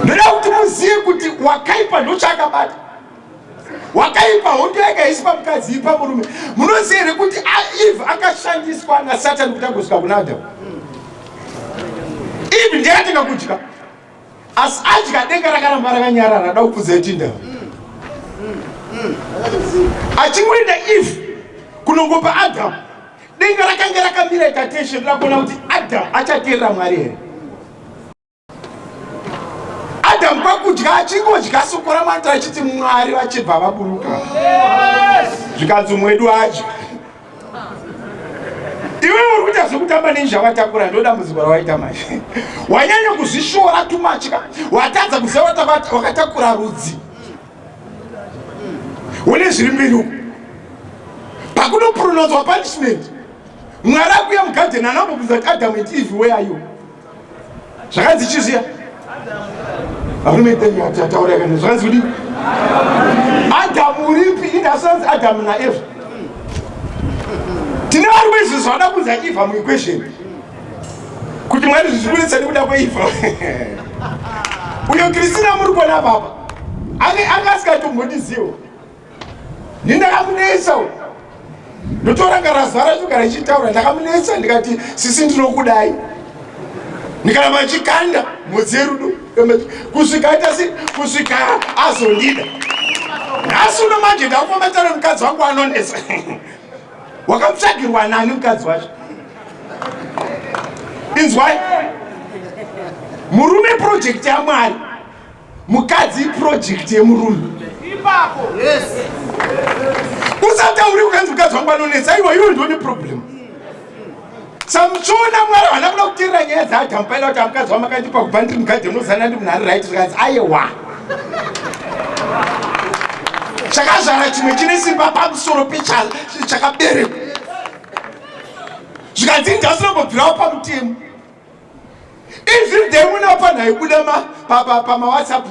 Ndoda kuti muzive kuti wakaipa ndochaakabata. Wakaipa hondo yake haisi pamukadzi ipa murume. Munoziva here kuti Eve akashandiswa naSatani kuti agosvika kuna Adamu? Eve ndiye akatanga kudya. Asi adya denga rakaramba rakanyarara da kupfudza itinda. Achingoenda Eve kunongopa Adamu. Denga rakanga rakamira ita attention rakuona kuti Adamu achateerera Mwari here. Adamu kwakudya achingodya soko raMwari achiti Mwari vachibva vaburuka. Zvikanzi umwe wedu adya. Iwe uri kuita zvekutamba neni zvavatakura ndo dambudziko rawaita manje. Wanyanya kuzvishora too much ka. Watadza kuziva wakatakura rudzi. Une zviri mberi uko. Pakunopronounzwa punishment. Mwari akuya mugarden anambobvunza kuti Adam and Eve where are you? Zvakanzi chii zviya? Varume taura kana zvakanzi kudii? Adamu uripi? Ini asanzi Adamu naEva. Tine varume izvi zvavada kunzi Eva muequation. Kuti Mwari zvichikunetsa nekuda kweEva. Uyo Christina muri kuona baba. Anga anga asingatombondizivo. Ini ndakamunetsa uyu. Ndotorangarira zuva racho gara ichitaura ndakamunetsa ndikati sisi ndinokudai. Ndikaramba ndichikanda mhodzi yerudo kusvika aita se kusvika azondida. Nhasi uno manje ndakufamba tara mukadzi wangu anonetsa. Wakamutsvagirwa nani mukadzi wacho? Inzwai. Murume project yaMwari. Mukadzi iproject yemurume. Ipapo. Yes. Usatauri ukanzi mukadzi wangu anonetsa iwa iwe ndione problem. Samuchiona Mwari havana kuda kuteerera nyaya dzaAdhamu paida kuti amukadzi wamakandipa kubva ndiri mugadheni unozana ndi munhu ari right zvikanzi ayewa. Chakazvara chimwe chine simba pamusoro pechakaberekwa. Zvikanzi ndasinombobvirawo pamutemo. Every day muna panhu aibuda pamawhatsapp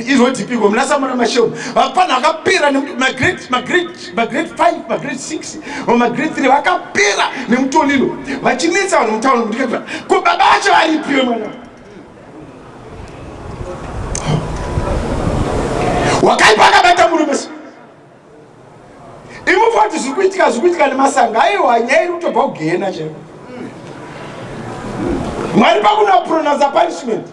izodipiko muna samuna mashemu vapanhu vakapera magrade 5 magrade 6 magrade 3 vakapera nemutolilo vachinetsa vanhu mutauni mudikati ko baba vacho varipiwe mwana wakaipa akabata murume Imufa kuti zviri kuitika zviri kuitika nemasanga aiwa nyaya iri kutobva kugehena chaiko. Mwari pakunopronounsa punishment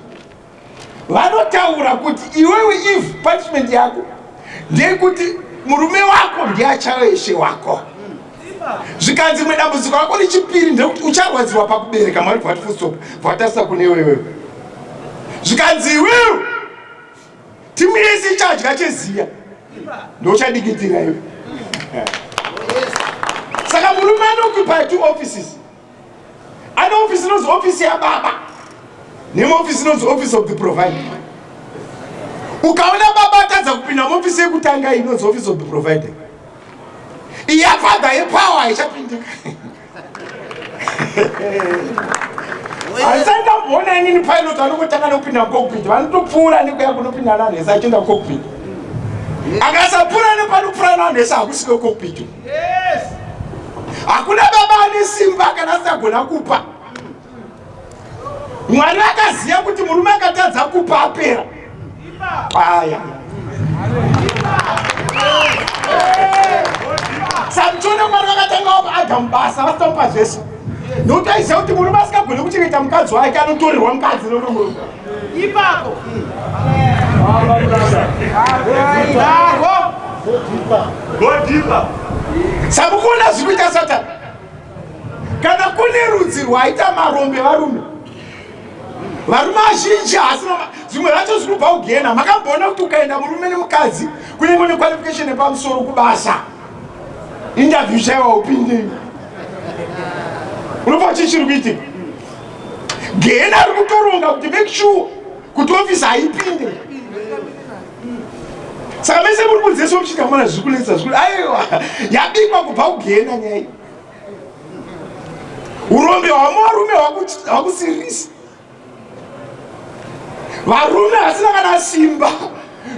vanotaura kuti iwewe if punishment yako ndeyekuti murume wako ndiye achave ishe wako. Zvikanzi rimwe dambudziko rako rechipiri ndekuti ucharwadziwa pakubereka. Mwari bvati full stop bvatarisa kune iwewe. Zvikanzi iwewe timu yese ichadya cheziya ndochadikitira iwe saka murume anokupa two offices ane office inonzi office yababa nemwe office inonzi office of the provider ukaona baba atadza kupinda muofisi yekutanga inonzi office of the provider iya father yepower haichapindika Handisati ndamboona inini pilot anongotanga nekupinda mucockpit, vanotopfuura nekuya kunopinda navanhu vese achienda kucockpit. Akasapfuura nepanopfuura navanhu vese hakusi kwecockpit. Hakuna baba ane simba kana asagona kupa. Mwari akaziva kuti murume akatadza kupa apera. Aya. Samutone Mwari vakatanga vapa Adamu basa vasitamupa zvese. Nokuti aiziva kuti murume asingagone kuchengeta mukadzi wake anotorerwa mukadzi nokuti murume. Ipapo. Go deeper. Samukuona zviri kuita Satani. Kana kune rudzi rwaita marombe varume. Varume vazhinji hasina zvimwe zvacho zviri kubva kugena. Makamboona kuti ukaenda murume nemukadzi kunenge une qualification yepamusoro kubasa. Interview chaiwa upinde. Unopa chii chiri kuitika? Gehena riri kutoronga kuti make sure kuti office haipinde. Saka mese muri kunze so muchiita mwana zviri kunetsa zviri aiwa yabikwa kubva kugehena nyaya iyi. Urombe hwamuvarume hwakusiririsa. Varume vasina kana simba.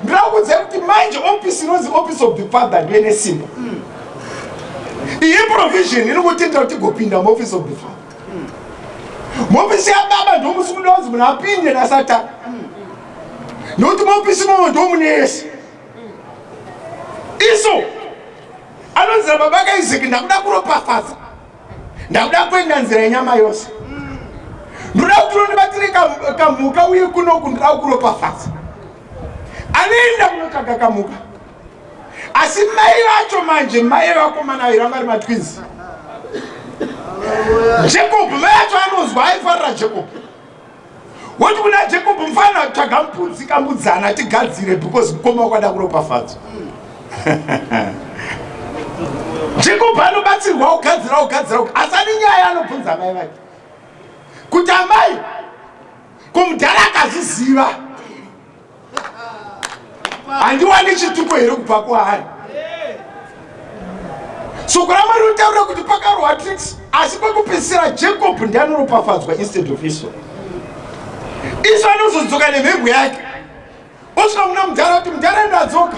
Ndinoda kukuudzai kuti manje office inonzi office of the father ndiyo ine simba. Iyi provision inongotendera kuti tigopinda muoffice of the father. Muofisi yababa ndomusi kuda kunzi munhu apinde nasatani. Nokuti muofisi imomo ndomune yese. Iso anonzira baba kaIsaki ndakuda kuropafadza ndakuda kuenda nzira yenyama yose ndoda kuti unondibatire kamhuka uye kunoku ndoda kukuropafadza anoenda kunotsvaga kamhuka asi mai vacho manje mai vakomana vairi vanga vari matwins Jacob mai vacho anonzwa aifarira Jacob. Woti kuna Jacob mfana tsvaga mbudzi kambudzana tigadzire because mukoma wako ada kuropafadzwa. Jacob anobatsirwa kugadzira kugadzira asi ane nyaya anobvunza amai vake kuti amai ko mudhara akazviziva handiwani chituko here kubva kwaari soko ramwari rinotaura kuti pakarohwa tricks asi kwekupedzisira jacob ndiye anoropafadzwa instead of iso iso anozodzoka nemhembwe yake osvika kuna mudhara kuti mudhara ndadzoka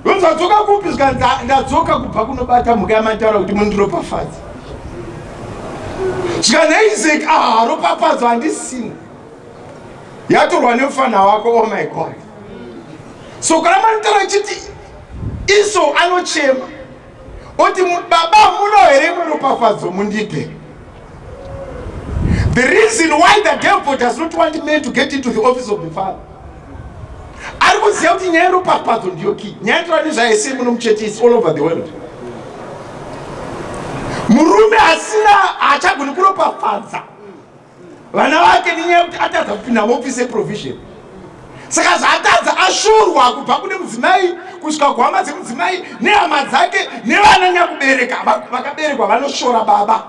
yonzi adzoka kupi zvikanzi ndadzoka kubva kunobata mhuka yamataura kuti mundiropafadze zvikanzi isaac ah ropafadzo handisina yatorwa nemufana wako oh my god so kana manitaura ichiti iso anochema oti baba muno here imwe ropafadzo mundipe the reason why the devil does not want men to get into the office of the father ari kuziva kuti nyaya yeropafadzo ndiyo key nyaya yatoa nezvaese muno muchechi is all over the world murume asina haachagoni kuropafadza vana vake nenyaya yekuti atadza kupinda muofisi yeprovision saka zvaatadza ashorwa kubva kune mudzimai kusvika kuhama dzemudzimai nehama dzake nevana nyakubereka vakaberekwa vanoshora baba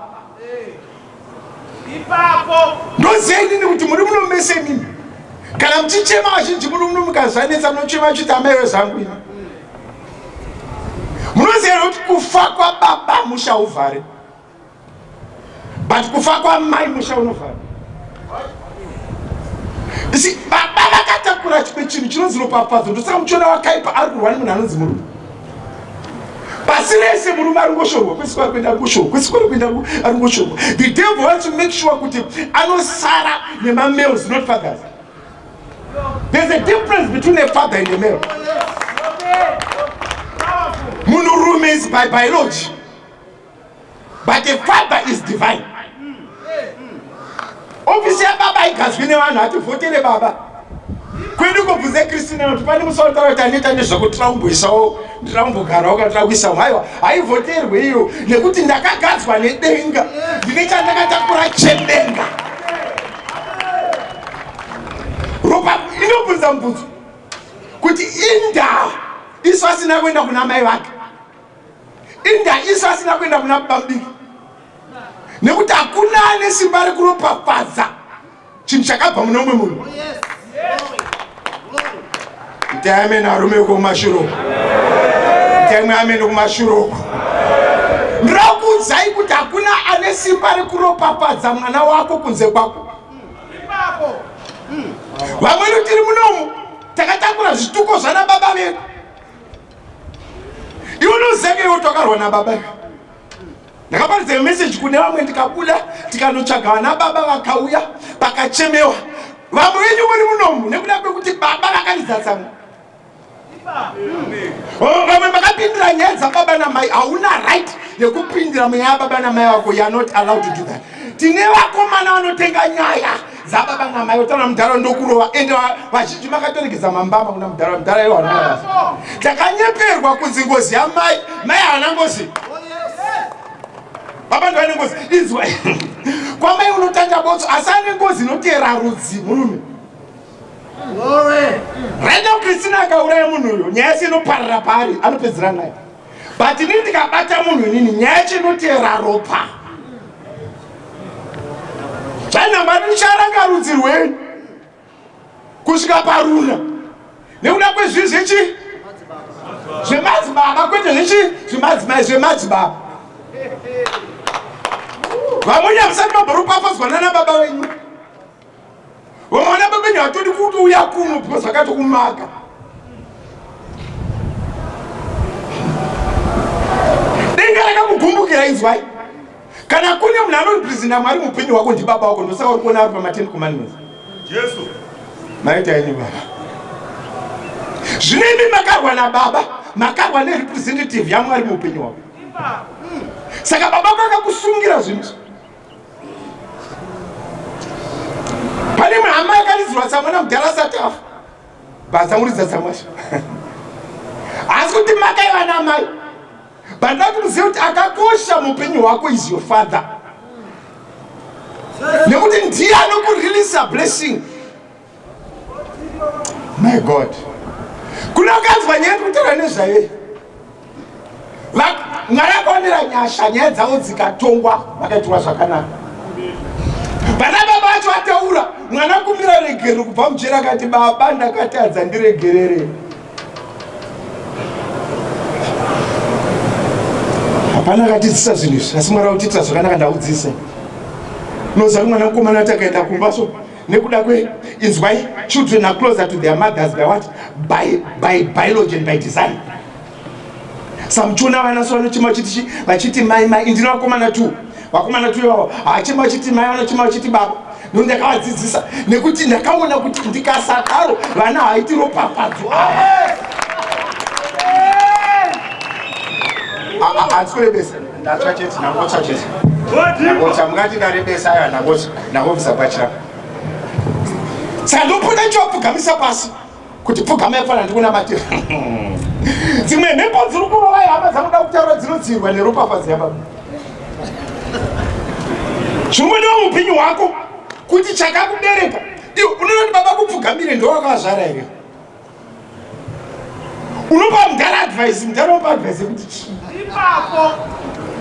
ipapo ndoziva inini kuti muri muno mese imimi kana muchichema vazhinji muno muno mukazvanetsa munochema muchiti amai wezvangu ini munoziva here kuti kufa kwababa musha uvhare but kufa kwamai musha unovhara isi baba vakatakura chimwe chinhu chinonzi ropafadzo ndosaka muchiona wakaipa ari kurwa nemunhu anonzi murume pasi rese murume ari ngoshorwa kwese kwari kuenda ari ngoshorwa kwese kwari kuenda ari ngoshorwa the devil wants to make sure kuti anosara nemamales not fathers there's a difference between a father and a male munhurume is by biology but a father is divine ofisi yababa haigadzwi nevanhu hativhotere baba kwedu kobvunze kristina kuti pane musi wataura kuti anoita nezvekuti tirakumboisawo ndirakumbogarawo kana tirakuisawo haiwa haivhoterwe iyo nekuti ndakagadzwa nedenga ndine chandakatakura chedenga ropa inobvunza mubvunzo kuti indaa isu asina kuenda kuna mai vake Inda isu asina kuenda kuna baba mudiki nekuti hakuna ane simba rekuropafadza chinhu chakabva mune umwe munhu. Itai amene arume kumashure uko, itai mwe amene kumashure uko. Ndinokuudzai kuti hakuna ane simba rekuropafadza mwana wako kunze kwako. Vamweni tiri munomu takatakura zvituko zvana baba vedu. iwe unoziva iwe takarwa nababa ndakaparidza message kune vamwe ndikabuda tikanotsvaga vana baba vakauya pakachemewa vamwe venyu muri munomu nekuda kwekuti baba vakaridza tsamwa oh, vamwe makapindira nyaya dzababa namai hauna right yekupindira munyaya yababa namai vako youare not allowed to do that tine vakomana vanotenga nyaya dzababa namai otaura mudhara ndokurova ende vazhinji makatoregedza mambama kuna mudhara mudhara iwo hana takanyeperwa kunzi ngozi yamai mai havana ngozi baba ndovane ngozi inzwa kwamai unotanga botso asi ane ngozi inoteera rudzi murume right now kristina akauraya munhu uyo nyaya yese inoparira paari anopedzera naye but inini ndikabata munhu inini nyaya yacho inoteera ropa zvainamba ndicharanga rudzi rwenyu kusvika paruna nekuda kwezvii zvechi zvemadzibaba kwete zvechi zvemadzimai zvemadzibaba vamweni hamusati mabhoropafadzwa nana baba venyu Vamwe vana baba venyu hatodi kutouya kuno because vakatokumaka. Denga rakakugumbukira inzwai. Kana kune munhu anorepresenta Mwari muupenyu hwako ndibaba wako ndosaka uri kuona ari pama 10 commandments. Jesu. Maita henyu baba. Zvino imi makarwa nababa, makarwa nerepresentative yaMwari muupenyu hwako. Saka baba vako akakusungira zvinhu. Pane imwe hama yakaridzirwa tsamwa namudhara asati afa bhatsanguridza tsamwa asi kuti makaiva namai but ndoda kuti muzive kuti akakosha muupenyu hwako is your father. Nekuti ndiye anokureleasa blessing. My God. Kuna akanzwa nyaya ndikutaura nezvayo. Mwari akaonera nyasha nyaya dzavo dzikatongwa vakaitirwa zvakanaka. Vana baba vacho vataura mwana kumbira regerero kubva mujeri akati baba ndakatadza ndiregerere. Hapana akatidzisa zvinhu izvi asi Mwari akutiitira zvakanaka ndaudzise. Unoziva mwana mukomana ati akaenda kumba so nekuda kwe inzwai children are closer to their mothers by what by, by biology and by design samuchiona vana so vanochema vachiti vachiti mai mai indina vakomana tu vakomana tu ivavo haachema vachiti mai vanochema vachiti baba no ndakavadzidzisa nekuti ndakaona kuti ndikasadaro vana haiti ropafadzo ava handisi kurebesa ndatsva chete ndangotsva chete ndangotsva mungati ndarebesa aiwa ndangotsva ndangobvisa pachira saka ndopota ndichivapfugamisa pasi kuti pfugama yapfana ndikunamatira dzimwe mhepo dziri kurova hama dzakuda kutaura dzinodzirwa neropafadzo yababa zvingodiwa muupenyu hwako kuti chakakubereka iwe unoona kuti baba kupfugamire ndowakavazvara here unopa mudhara advice mudhara unopa advice yekuti chii ipapo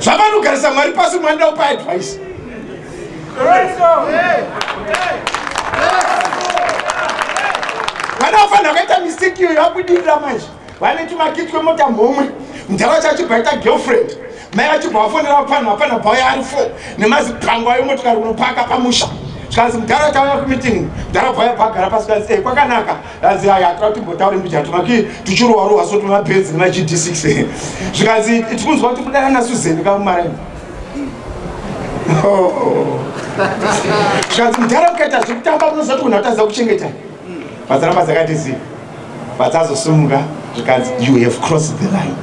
zvavanogarisa mwari pasi mwari ndakupa advice vana vafanira kuita mistake iyoyo vabudirira manje vane tumakiti kwemota mhomwe mudhara wacho achibva aita girlfriend mai vachibva vafonera vapfanha vapfanha bvauya ari fo nemazipango ayo motokari kunopaka pamusha zvikanzi mudhara tauya kumeeting mudhara bvauya bvagara pasi kanzi e kwakanaka anzi aya hatira timbotaure mbijana tumaki tuchirowa rowa so tumabhenzi nemagd6 zvikanzi tikunzwa kuti kudana nasuzeni kamumaraini oh. zvikanzi mudhara mukaita zvekutamba munoziva kuti munhu atadza kuchengeta vadzaramba dzakati zii vadzazosumuka zvikanzi you have crossed the line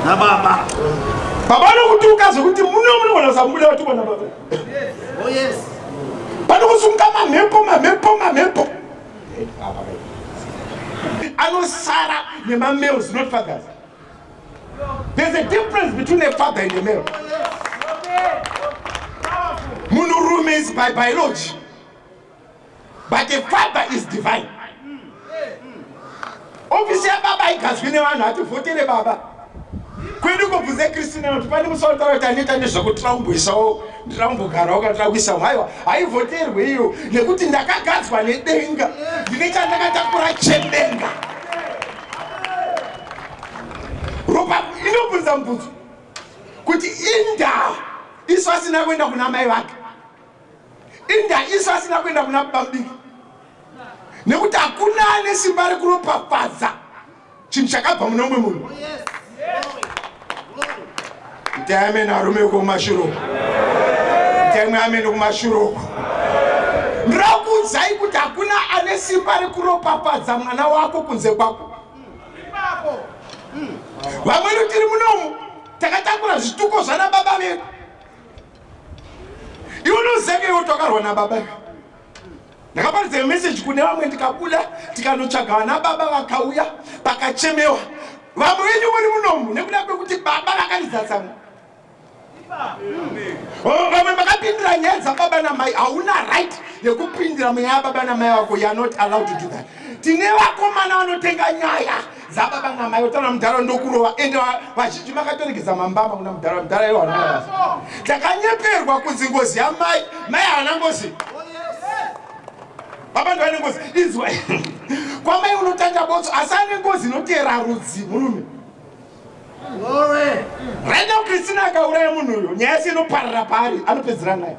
nababa baba vanokutuka zvekuti muno munogona kusamubuda vatukwa nababa Oh, yes. Panokusunga mamhepo mamhepo mamhepo. Anosara nemamales not fathers. There's a difference between a father and a male. Munhurume is by biology. But a father is divine. Ofisi yababa haigadzwi nevanhu hativhotere baba. Kwedu kobvunze Christina kuti pane musi wataura kuti anoita nezvekutirambwisawo ndirambogarawo kana tira kuisa haiwa haivhoterwe iyo nekuti ndakagadzwa nedenga ndine chandakatakura chedenga. Ropa inobvunza mubvunzo kuti indaa isu asina kuenda kuna mai vake inda isu asina kuenda kuna baba mudiki nekuti hakuna ane simba rekuropafadza chinhu chakabva mune umwe munhu itai amene arume uko kumashure uko itai mwe amene kumashure uko ndirakuudzai kuti hakuna ane simba rekuropafadza mwana wako kunze kwako vamweni tiri munomu takatakura zvituko zvana baba vedu iwe unozenge iwe takarwa nababa ndakaparidza meseji kune vamwe ndikabuda tikanotsvaga vana baba vakauya pakachemewa vamwe venyu muri munomu nekuda kwekuti baba vakaridza tsamwa oh, vamwe makapindira nyaya dzababa namai hauna right yekupindira munyaya yababa namai vako youare not allowed to do that tine vakomana vanotenga nyaya dzababa namai otaura mudhara ndokurova ende vazhinji makatoregedza mambama kuna mudhara mudhara iwo hana takanyeperwa kunzi ngozi yamai mai havana ngozi baba ndovane ngozi inzwa kwamai unotanga botso asi ane ngozi inoteera rudzi murume right now kristina akauraya munhu uyo nyaya yese inoparara paari anopedzera naye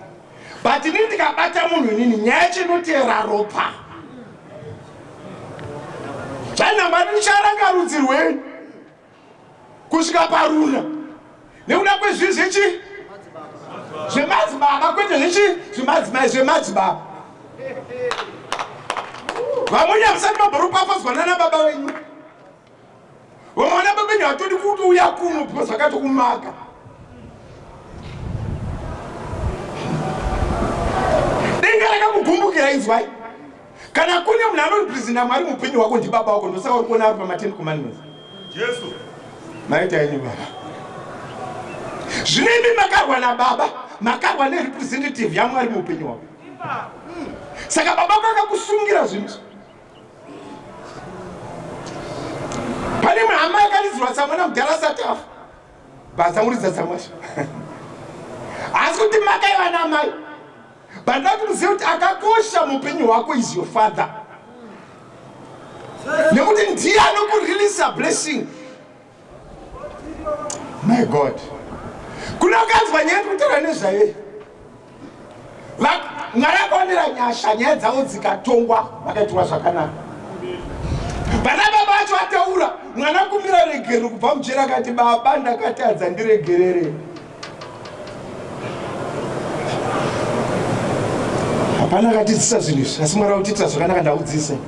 but inini ndikabata munhu inini nyaya yacho inoteera ropa zvainamba ndicharanga rudzi rwenyu kusvika paruna nekuda kwezvii zvechi zvemadzibaba kwete zvechi zvemadzimai zvemadzibaba vamweni hamusati mabhoropafadzwa nana baba venyu Vamwe vana baba venyu hatodi kutouya kuno because vakatokumaka. Denga rakakugumbukira inzwai. Kana kune munhu anorepresenta Mwari muupenyu hwako ndibaba wako ndosaka uri kuona ari pama Ten Commandments. Jesu. Maita yenyu baba. Zvino imi makarwa nababa. Makarwa nerepresentative yaMwari muupenyu hwako. Saka baba vako akakusungira zvinhu izvi. Pane imwe hama yakaridzirwa tsamwa namudhara asati afa. Basa muridza tsamwa. Asi kuti makaiva namai. But ndoda kuti muzive kuti akakosha muupenyu hwako is your father. Nekuti ndiye anokureleasa blessing. My God. Kuna wakanzwa nyaya ndikutaura nezvayo. Mwari akaonera nyasha nyaya dzavo dzikatongwa vakaitirwa zvakanaka. Vana baba vacho vataura mwana kumbira regero kubva mujeri akati baba ndakatadza ndiregerere. Hapana akatidzisa zvinhu izvi asi Mwari akutiitira zvakanaka ndaudzise.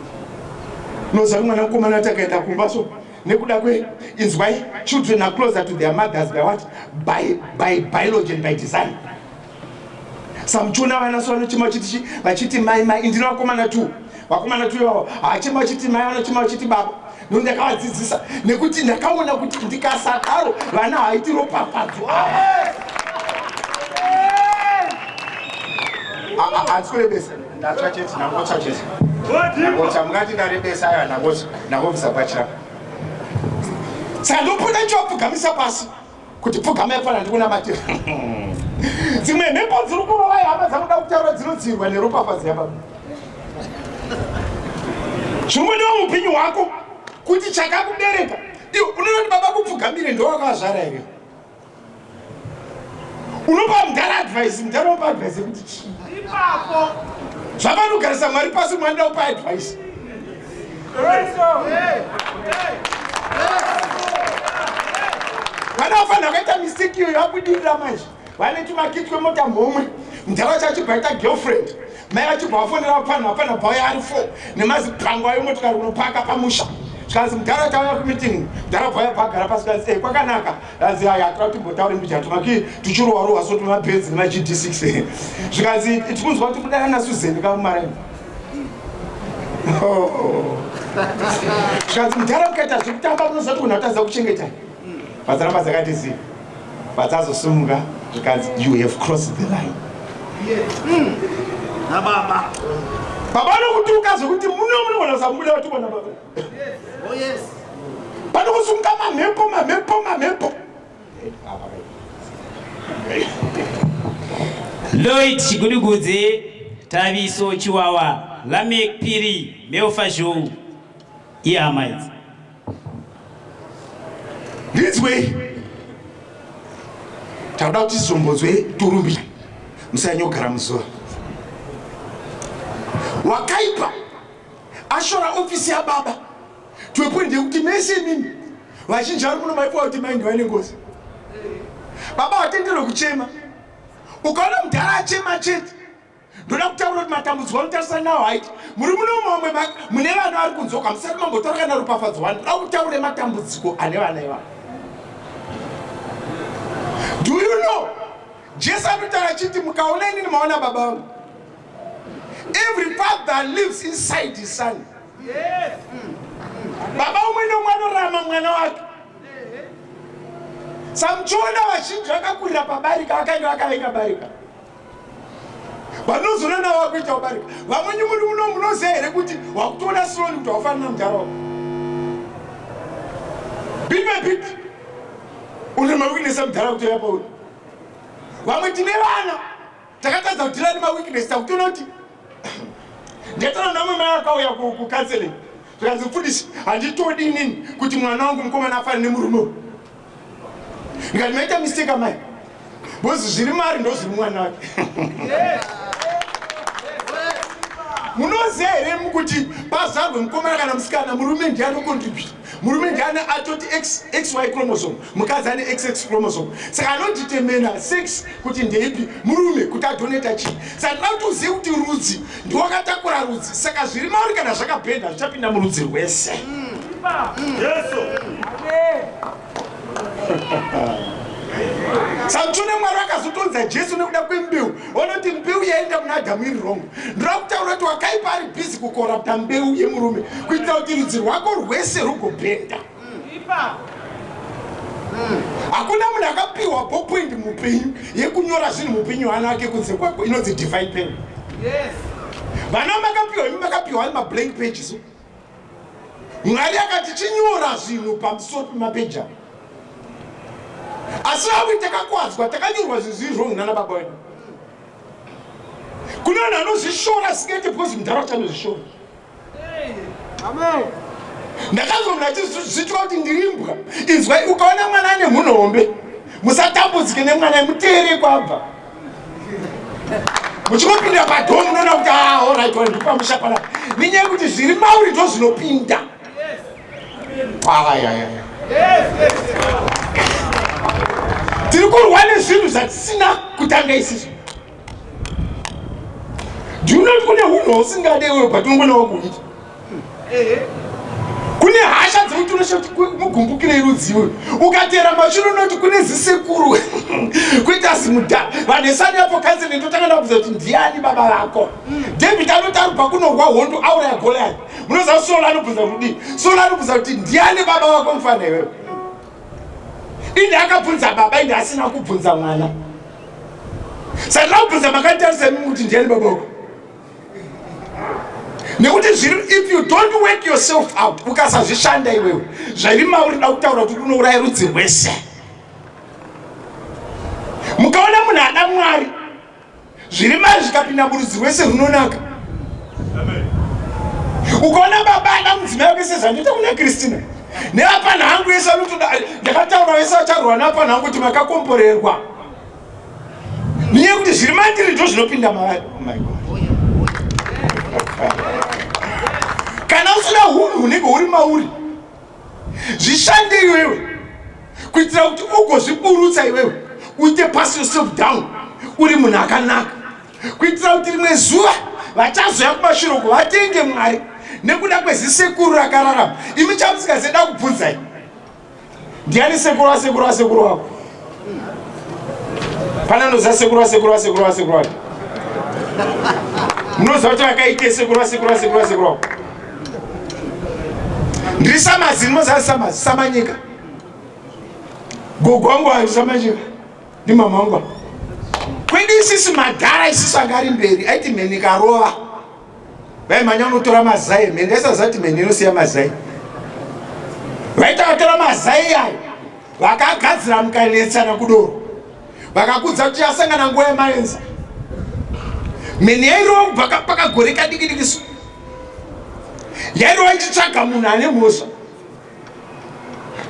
Unoziva kuti mwana mukomana ati akaenda kumba so nekuda kwe inzwai children are closer to their mothers by what by, by biology and by design. Samuchiona vana so vanochema vachiti vachiti mai mai indina vakomana tu vakomana tu ivavo haachema vachiti mai vanochema vachiti baba no ndakavadzidzisa nekuti ndakaona kuti ndikasadaro vana haiti ropafadzo ava handisi kurebesa ndatsva chete ndangotsva chete ndangotsva mungati ndarebesa aiwa ndangotsva ndangobvisa pachira saka ndopota ndichivapfugamisa pasi kuti pfugama yapfana ndikunamatira dzimwe mhepo dziri kurova hama dzakuda kutaura dzinodzirwa neropafadzo yababa zvingodiwa muupenyu hwako kuti chakakubereka iwe unoona kuti baba kupfugamire ndowakavazvara here unopa mudhara advice mudhara unopa advice yekuti chii zvavanogarisa mwari pasi mwari ndakupa advice vana vafanira kuita mistake iyoyo vabudirira manje vane tumakiti kwemota mhomwe mudhara wacho achibva aita girlfriend mai vachibva vafonera vapfanha vapfanha bvauya ari fo nemazipango ayo motokari kunopaka pamusha zvikanzi mudhara tauya kumeeting mudhara bvauya bvagara pasi kanzi e kwakanaka anzi aya toda timbotaure mbijana tumaki tuchirowa rowa so tumabhenzi nemagd6 zvikanzi tikunzwa kuti kudana nasuzen kamumaraini oh. zvikanzi mudhara mukaita zvekutamba munoziva kuti munhu atadza kuchengeta vadzaramba dzakati zii vadzazosumuka zvikanzi you have crossed the line nababa baba vanokutuka zvekuti muno munogona kusamubuda vatukwa nababa Oh, yes. Pano kusunga mamhepo mamhepo mamhepo. Lloyd Chigudugudzi, Taviso Chiwawa, Lamek Piri, Melfa Zhou, ihama idzi. Ndinzwei. Tauda kuti tizombodzwe turumbi musanyogara muzuva. Wakaipa ashora ofisi yababa to a point yekuti mese imimi vazhinji vari muno maifunga kuti mai ndivaine ngozi baba vatenderwe kuchema ukaona mudhara achema chete ndoda kutaura kuti matambudziko anotarisa nawo haiti muri muno mamwe mune vana vari kunzoka musati mambotaura kana ropafadzo wani ndoda kutaure matambudziko ane vana ivavo do you know jesu anotaura achiti mukaona inini maona baba vangu Every father lives inside his son. Yes. Baba umwe neumwe anorama mwana wake. Samuchiona vazhinji vakakurira pabarika vakaenda vakavenga barika. Vanozoona navo vakuita kubarika. Vamweni muri muno munoziva here kuti wakutoona slowly kuti wafanana mudhara wako. Bit by bit. Une maweakness amudhara kutoya pauri. Vamwe tine vana takatadza kudhila nemaweakness takutoona kuti ndataura namwe mai akauya kucounseling zvikanzi mfundisi handitodi inini kuti mwana wangu mukomana afane nemurume uyu ndikati maita mistake amai because zviri mari ndozviri mwana wake munoziva here kuti pazvarwe mukomana kana musikana murume ndiye anocontribute murume ndiye ane atoti xy chromosome mukadzi ane xx chromosome saka anodetermina sex kuti ndeipi murume kuti adoneta chii saka ndinoda kuti uzive kuti rudzi ndiwakatakura rudzi saka zviri mauri kana zvakabhenda zvichapinda murudzi rwese Samchune Mwari akazotonza Jesu nekuda kwembeu vanoti mbeu yaenda kuna Adhamu iri wrong. Ndoda kutaura kuti wakaipa ari busy kukorapta mbeu yemurume kuitira kuti rudzi rwako rwese rugobhenda. Hakuna munhu akapiwa ballpoint muupenyu yekunyora zvinhu muupenyu hwana wake kunze kwako inonzi divine pen. Yes. Vana makapiwa imi makapiwa ari mablank pages. Mwari akati chinyora zvinhu pamusoro pemapeji aya. Asi vamwe takakwadzwa takanyorwa zvinhu zviri wrong nana baba wedu. Kune vanhu vanozvishora asingaite because mudhara wacho anozvishora. Ndakanzwa munhu achizvitwa kuti ndiri imbwa. Inzwai, ukaona mwana ane mhuno hombe, musatambudzike nemwana, muteere kwabva. Muchingopinda padhoo munoona kuti ah, all right, all right, pamusha panapa. Nenyaya yekuti zviri mauri ndo zvinopinda. Ayayaya. Tiri kurwa nezvinhu zvatisina kutanga isisu. Do you know kune hunhu hwausingade iwewe but unongona wakuita? Kune hasha dzekuti unosha kuti mugumbukire rudzi iwe. Ukateera mashure unoti kune zisekuru kuita zimudha. Vanhu esani apo kanzeni ndotanga ndabvunza kuti ndiani baba vako. David anoti arubva kunorwa hondo auraya Goliath. Munoziva Saul anobvunza kuti kudii? Saul anobvunza kuti ndiani baba vako mufana iwewe? Inde akabvunza baba inde asina kubvunza mwana. Saka ndakubvunza makatarisa imimi kuti ndiani baba wako? Nekuti zviri if you don't work yourself out ukasazvishanda iwewe zviri mauri da kutaura kuti unouraya rudzi rwese. Mukaona munhu ada Mwari zviri mari zvikapinda murudzi rwese runonaka. Ukaona baba ada mudzimai wake sezvandoita kuna Christina nevapanha hangu vese vanotoda ndakataura vese vacharwa nevapanha hangu kuti makakomborerwa nenyaya yekuti zviri mandiri ndo zvinopinda mavari. Oh my God. Kana usina hunhu hunenge huri mauri zvishande iwewe kuitira kuti ugozviburutsa iwewe uite pass yourself down uri munhu akanaka kuitira kuti rimwe zuva vachazouya kumashure uko vatende Mwari nekuda kwezisekuru rakararama. Imi chamusingazive kubvunzai ndiani sekuru asekuru asekuru wako? Pane anoziva sekuru asekuru asekuru asekuru wake? Munoziva kuti vakaite sekuru asekuru asekuru asekuru wako? Ndiri samazi, ndinoziva samazi, samanyika. Gogo wangu ari samanyika, ndimama wangu. Kwedu isisi madhara isisu anga ari mberi aiti mheni ikarova vaimhanya unotora mazai mheni ndaisaziva kuti mheni inosiya mazai. Vaita vatora mazai ayo vakagadzira mukanetsana kudoro vakakudza kuti yasangana nguva yemaenza mheni yairova kubva pakagore kadiki diki so yairova ichitsvaga munhu ane mhosva.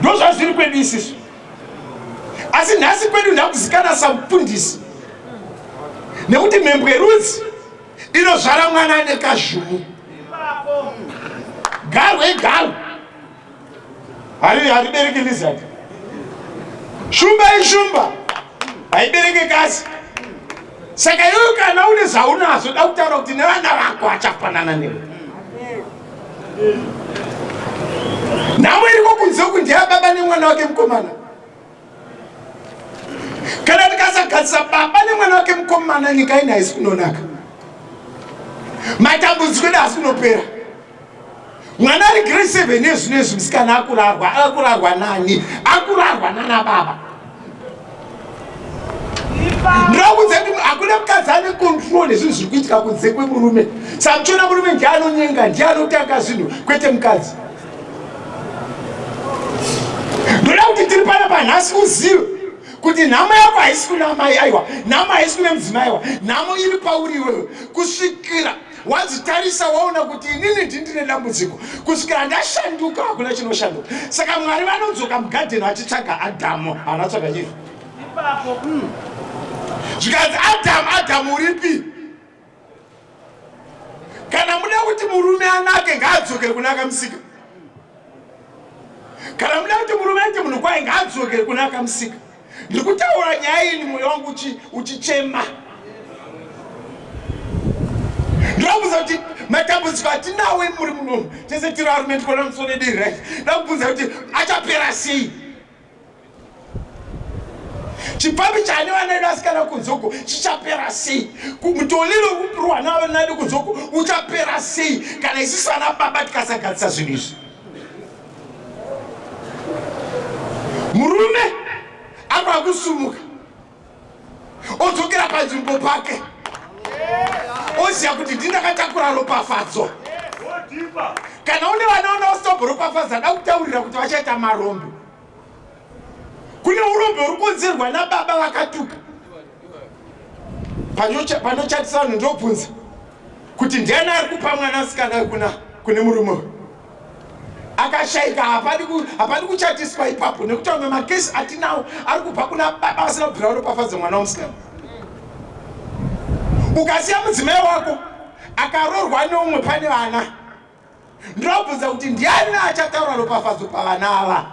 Ndozvazviri kwedu isisu. Asi nhasi kwedu ndakuzikana samufundisi nekuti mhembwe rudzi inozvara mwana ane kazhumu. Garwe igarwe haribereki lizard. Shumba ishumba haibereke kasi. Saka iwe kana une zvaunazvo da kutaura kuti nevana vako vachafanana newe. Nhamo iriko kunze uku ndeya baba nemwana wake mukomana. Kana tikasagadzisa baba nemwana wake mukomana nyika ino haisi kunonaka. Matambudziko edu haasi kunopera. Mwana ari grade 7 nezvino izvi musikana akurarwa, akurarwa nani? Akurarwa nana baba. Ndinokuudza kuti hakuna mukadzi ane control nezvinhu zviri kuitika kunze kwemurume. Saka muchiona murume ndiye anonyenga, ndiye anotanga zvinhu kwete mukadzi. Ndoda kuti tiri panapa nhasi uzive kuti nhamo yako haisi kuna amai, aiwa, nhamo haisi kune mudzimai, aiwa, nhamo iri pauri iwewe kusvikira wadzitarisa waona kuti inini ndindine dambudziko kusvikira ndashanduka hakuna chinoshanduka. Saka Mwari vanodzoka mugadheni vachitsvaga Adhamu, haana tsvaga Eva. Zvikanzi Adhamu, Adhamu uripi? Kana muda kuti murume anake ngaadzokere kuna akamusika. Kana muda kuti murume aite munhu kwaye ngaadzokere kuna akamusika. Ndiri kutaura nyaya iyi mwoyo wangu uchichema. Ndinobvunza kuti matambudziko atinawo muri munomu tese tiri varume ndikona musoro yedu iri right. Ndakubvunza kuti achapera sei? Chipfambi chaane vana vedu asikana kunze uko chichapera sei? Mutoriro wekupiwa navana vedu kunze uko uchapera sei kana isusu vana baba tikasagadzisa zvinhu izvi? Murume kwakusumuka odzokera panzvimbo pake oziva kuti ndindakatakura ropafadzo kana une vana una usitobho ropafadzo ada kutaurira kuti vachaita marombe kune urombe uri konzerwa nababa vakatuka panochatisa vanhu ndobvunza kuti ndiani ari kupa mwanasikana kuna kune murume uyu akashaika hapadi kuchatiswa ipapo nekuti amwe makesi atinawo ari kubva kuna baba vasina kubvira varopafadza mwana womusikana ukasiya mudzimai wako akaroorwa neumwe pane vana Ndinobvunza kuti ndiani achataura ropafadzo pavana ava?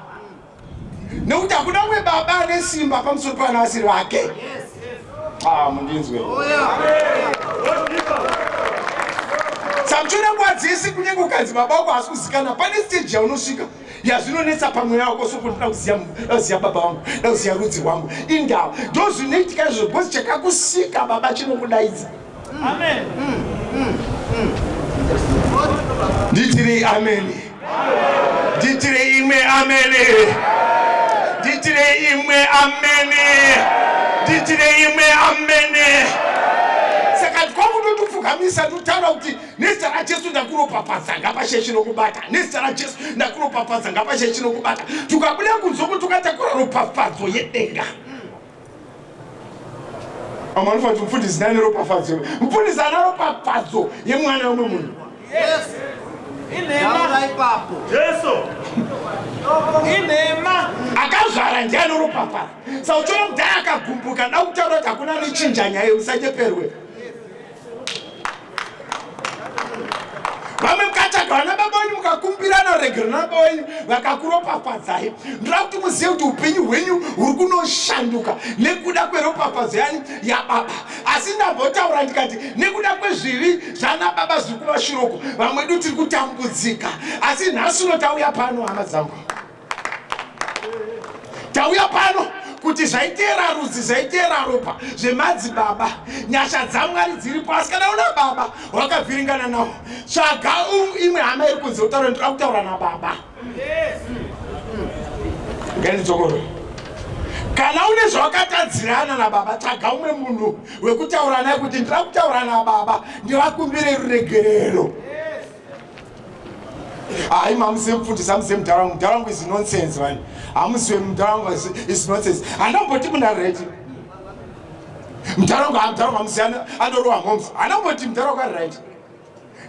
Nekuti hakuna umwe baba ane simba pamusoro pevana vasiri vake. Ah, mundinzwe. Samchona nguva dzese kunyange ukanzi baba wako haasi kuzikana pane stage yaunosvika yazvinonetsa pamweya wako soko ndoda kuziva kuziva baba vangu ndoda kuziva rudzi rwangu indawa ndozvinoitika izvozvo because chakakusika baba chinokudaidza Amen. Nditirei ameni. Nditirei imwe ameni. Nditirei imwe ameni. Nditirei imwe ameni. Saka kwakutotipfugamisa totaura kuti nezita raJesu ndakuropafadza ngapashe chinokubata. Nezita raJesu ndakuropafadza ngapashe chinokubata. Tukabuda kunze uko tukatakura ropafadzo yedenga. Vamwe vanofunga kuti mufundisi ndiye ane ropafadzo. Mufundisi ana ropafadzo yemwana wemumwe munhu. Yes. Inhema. Ipapo. Jesu. Inhema. Akazvara ndiye anoropafadza. Saka uchiona kudai akagumbuka da kutaura kuti hakuna anochinja nyaya usanyeperwe. Vamwe mukatsvaga vana baba wenyu mukakumbirana ruregerero nana baba wenyu vakakuropafadzai. Ndoda kuti muzive kuti upenyu hwenyu huri kunoshanduka nekuda kweropafadzo yani yababa. Asi ndambotaura ndikati nekuda kwezvivi zvana baba zviri kumashuroko vamwe vedu tiri kutambudzika. Asi nhasi uno tauya pano hama dzangu. Tauya pano kuti zvaiteera rudzi zvaiteera ropa zvemadzibaba nyasha dzamwari dziripo asi kana una baba wakavhiringana nawo tsvaga imwe hama iri kunze utaura ndoda kutaura nababa ngandidzokorwe kana une zvawakatadzirana nababa tsvaga umwe munhu wekutaura naye kuti ndira kutaura nababa ndivakumbire ruregerero hayi mamuzive mufundisi hamuzive mudhara wangu mudhara wangu is nonsense vani hamuzive mudhara wangu is nonsense handamboti muna right mudhara wangu mudhara wangu hamuzive andorowa moms handamboti mudhara wangu ari right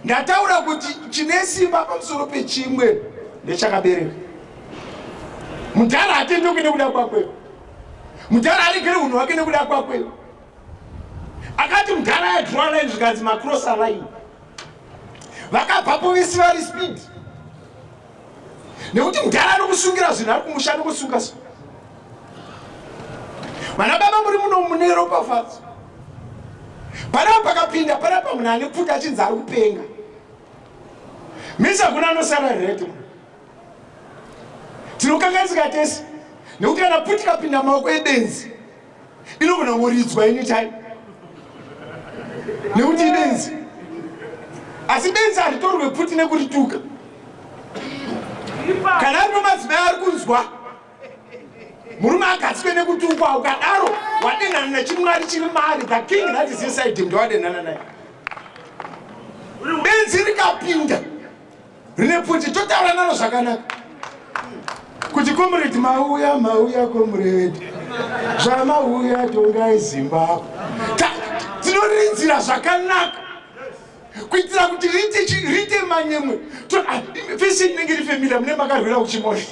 ndataura kuti chine simba pamusoro pechimwe ndechakabereka mudhara hatendoki nekuda kwakwe mudhara aregere unhu hwake nekuda kwakwe akati mudhara adraw line zvikanzi macross line vakabvapo vese vari speed nekuti mudhara anokusungira zvinhu ari kumusha anokusunga so vana baba muri muno mune ropafadzo panapa pakapinda panapa munhu ane pfuti achinzi ari kupenga misa kuna anosara rete tinokanganisika tese nekuti kana pfuti kapinda maoko ebenzi inogona kungoridzwa anytime nekuti ibenzi asi benzi haritorwe pfuti nekurituka kana aripo madzimai ari kunzwa murume agatswe nekutukwa ukadaro wadenhana nechimwari chiri maari the king that is inside him ndowadenhana naye benzi rikapinda rine pfuti totaura naro zvakanaka kuti comrade mauya mauya comrade zvamauya tongai zimbabwe tinoridzira zvakanaka kuitira kuti riite manyemwe ah, fesi inenge iri femila mune makarwira kuchimoi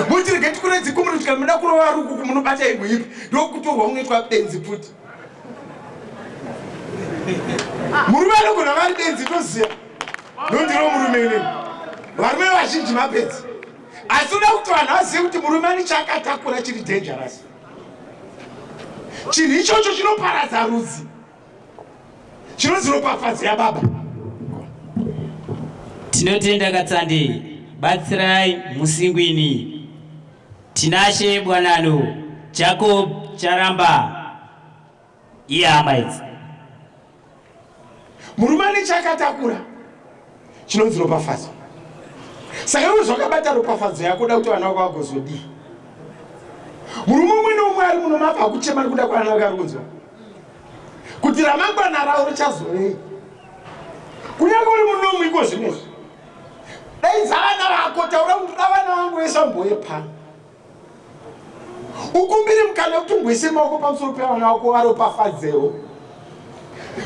muti rege tikuredzi comrade kana muda kurova rukuku munobata imwe ipi ndokutorwa munoitwa benzi pfuti murume anogona vari benzi toziva Ndondiro murume inini. Varume vazhinji mapedzi. Asi uda kuti vanhu vazive kuti murume ane chaakatakura chiri dangerous. Chinhu ichocho chinoparadza rudzi. Chinonzi ropafadzo yababa. Tinotenda Katsande, batsirai Musingwini, Tinashe Bwanano, Jacob Charamba. Ihama idzi. Murume ane chaakatakura chinonzi ropafadzo. Saka iwe zvakabata ropafadzo yako uda kuti vana vako vagozodii? Murume umwe neumwe vari muno mafa kuchema nekuda kwana vari kunzwa kuti ramangwana ravo richazovei. Kunyange uri munomu iko zvinezvi, daidza vana vako, taura kuti ndoda vana vangu vese vamboye pano. Ukumbire mukana wekuti umboise maoko pamusoro pevana vako varopafadzewo.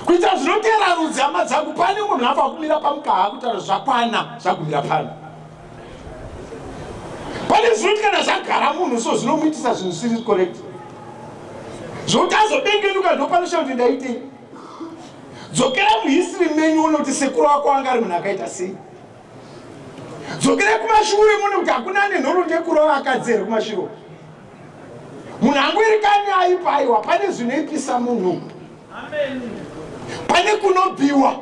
Kuita zvinotera rudzi hama dzangu, pane munhu afa kumira pamukaha kutaura zvakwana zvagumira pano. Pane zvinoti kana zvagara munhu so zvinomuitisa zvinhu zvisiri correct. Zvokuti azobengenuka ndopanoshaya kuti ndaitei. Dzokera muhistory menyu uone kuti sekuru wako anga ari munhu akaita sei. Dzokera kumashure muone kuti hakuna ane nhoroondo yekurova vakadzi here kumashure. Munhu angoerekani aipa aiwa, pane zvinoipisa munhu. Pane kunobhiwa.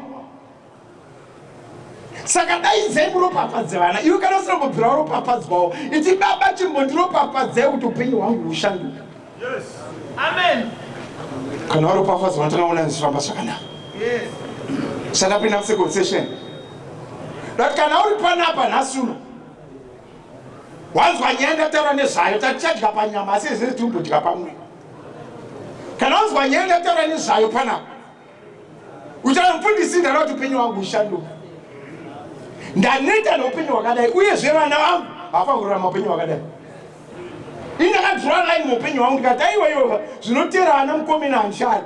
Saka daidzai muropafadze vana. Iwe kana usina kumbobvira waropafadzwawo, iti baba chimbondiropafadzai kuti upenyu hwangu hushanduke. Yes. Amen. Kana waropafadzwa unotanga kuona zvichifamba zvakanaka. Yes. Saka pinda musecond session. But kana uri panapa nhasi uno wanzwa nyaya ndataura nezvayo, tatichadya panyama asi izvizvi timbodya pamwe. Kana wanzwa nyaya ndataura nezvayo panapa Uchava mufundisi, ndada kuti upenyu hwangu hushanduke. Ndaneta neupenyu hwakadai, uyezve vana vangu havafaniri kurarama upenyu hwakadai. Ini ndakadhura line muupenyu hwangu ndikati aiwa iwe zvinotera ana mukomina handishada,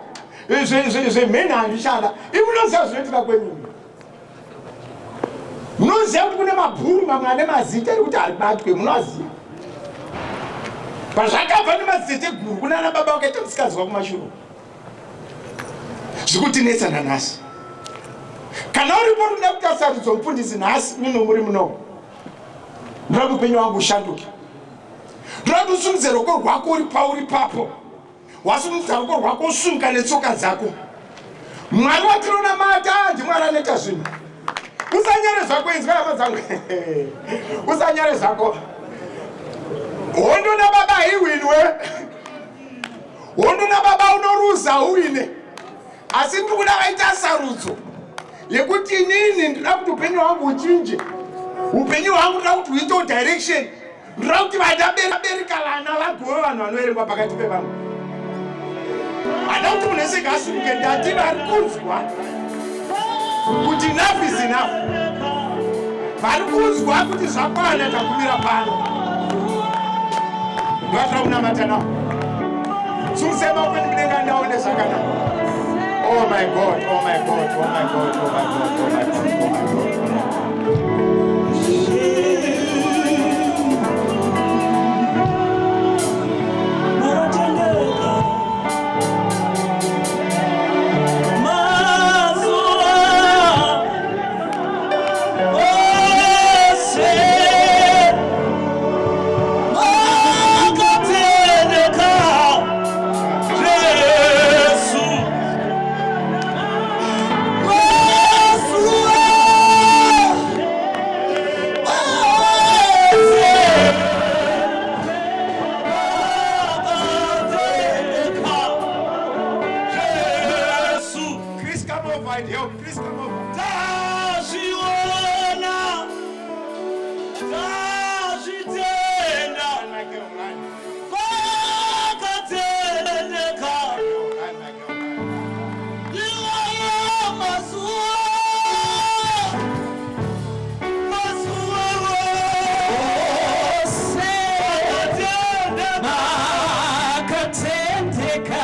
zvemheni handishada. Imi munoziva zvinoitika kwenyu. Munoziva kuti kune mabhuru mamwe ane mazita ekuti haribatwe, munoaziva. Pazvakabva nemadziteteguru kuna ana baba vakaita musikanzwa kumashure. Zvikutinetsa nanhasi. Kana uripo unoda kuita sarudzo mufundisi nhasi uno muri muno. Ndoda kuti upenyu hwangu ushanduke. Ndoda kuti usumudze ruoko rwako uri pauri papo. Wasumudza ruoko rwako usumuka netsoka dzako. Mwari watinonamata ndiMwari anoita zvinhu. Usanyare zvako inzwa hama dzangu. Usanyare zvako. Hondo nababa haiwinwe. Hondo nababa unoruza uine, asi ndiri kuda vaita sarudzo yekuti inini ndinoda kuti upenyu hwangu uchinje, upenyu hwangu ndinoda kuti huitewo direction, ndinoda kuti vadabereka vana vagove vanhu vanoverengwa pakati pevamwe. Handa kuti munhu wese ngaasimuke, ndati vari kunzwa kuti enough is enough, vari kunzwa kuti zvakwana, tagumira pano. Ndovatoda kunamata nawo. Simudzai maoko enyu mudenga ndaone zvakanaka. Oh my God, oh my God, oh my God, oh my God, oh my God, oh my God. Chris, come over and help. Chris, come over. Tazviona, tazvitenda, vakatendeka. Iwayo mazuva, mazuva ose makatendeka. Makatendeka.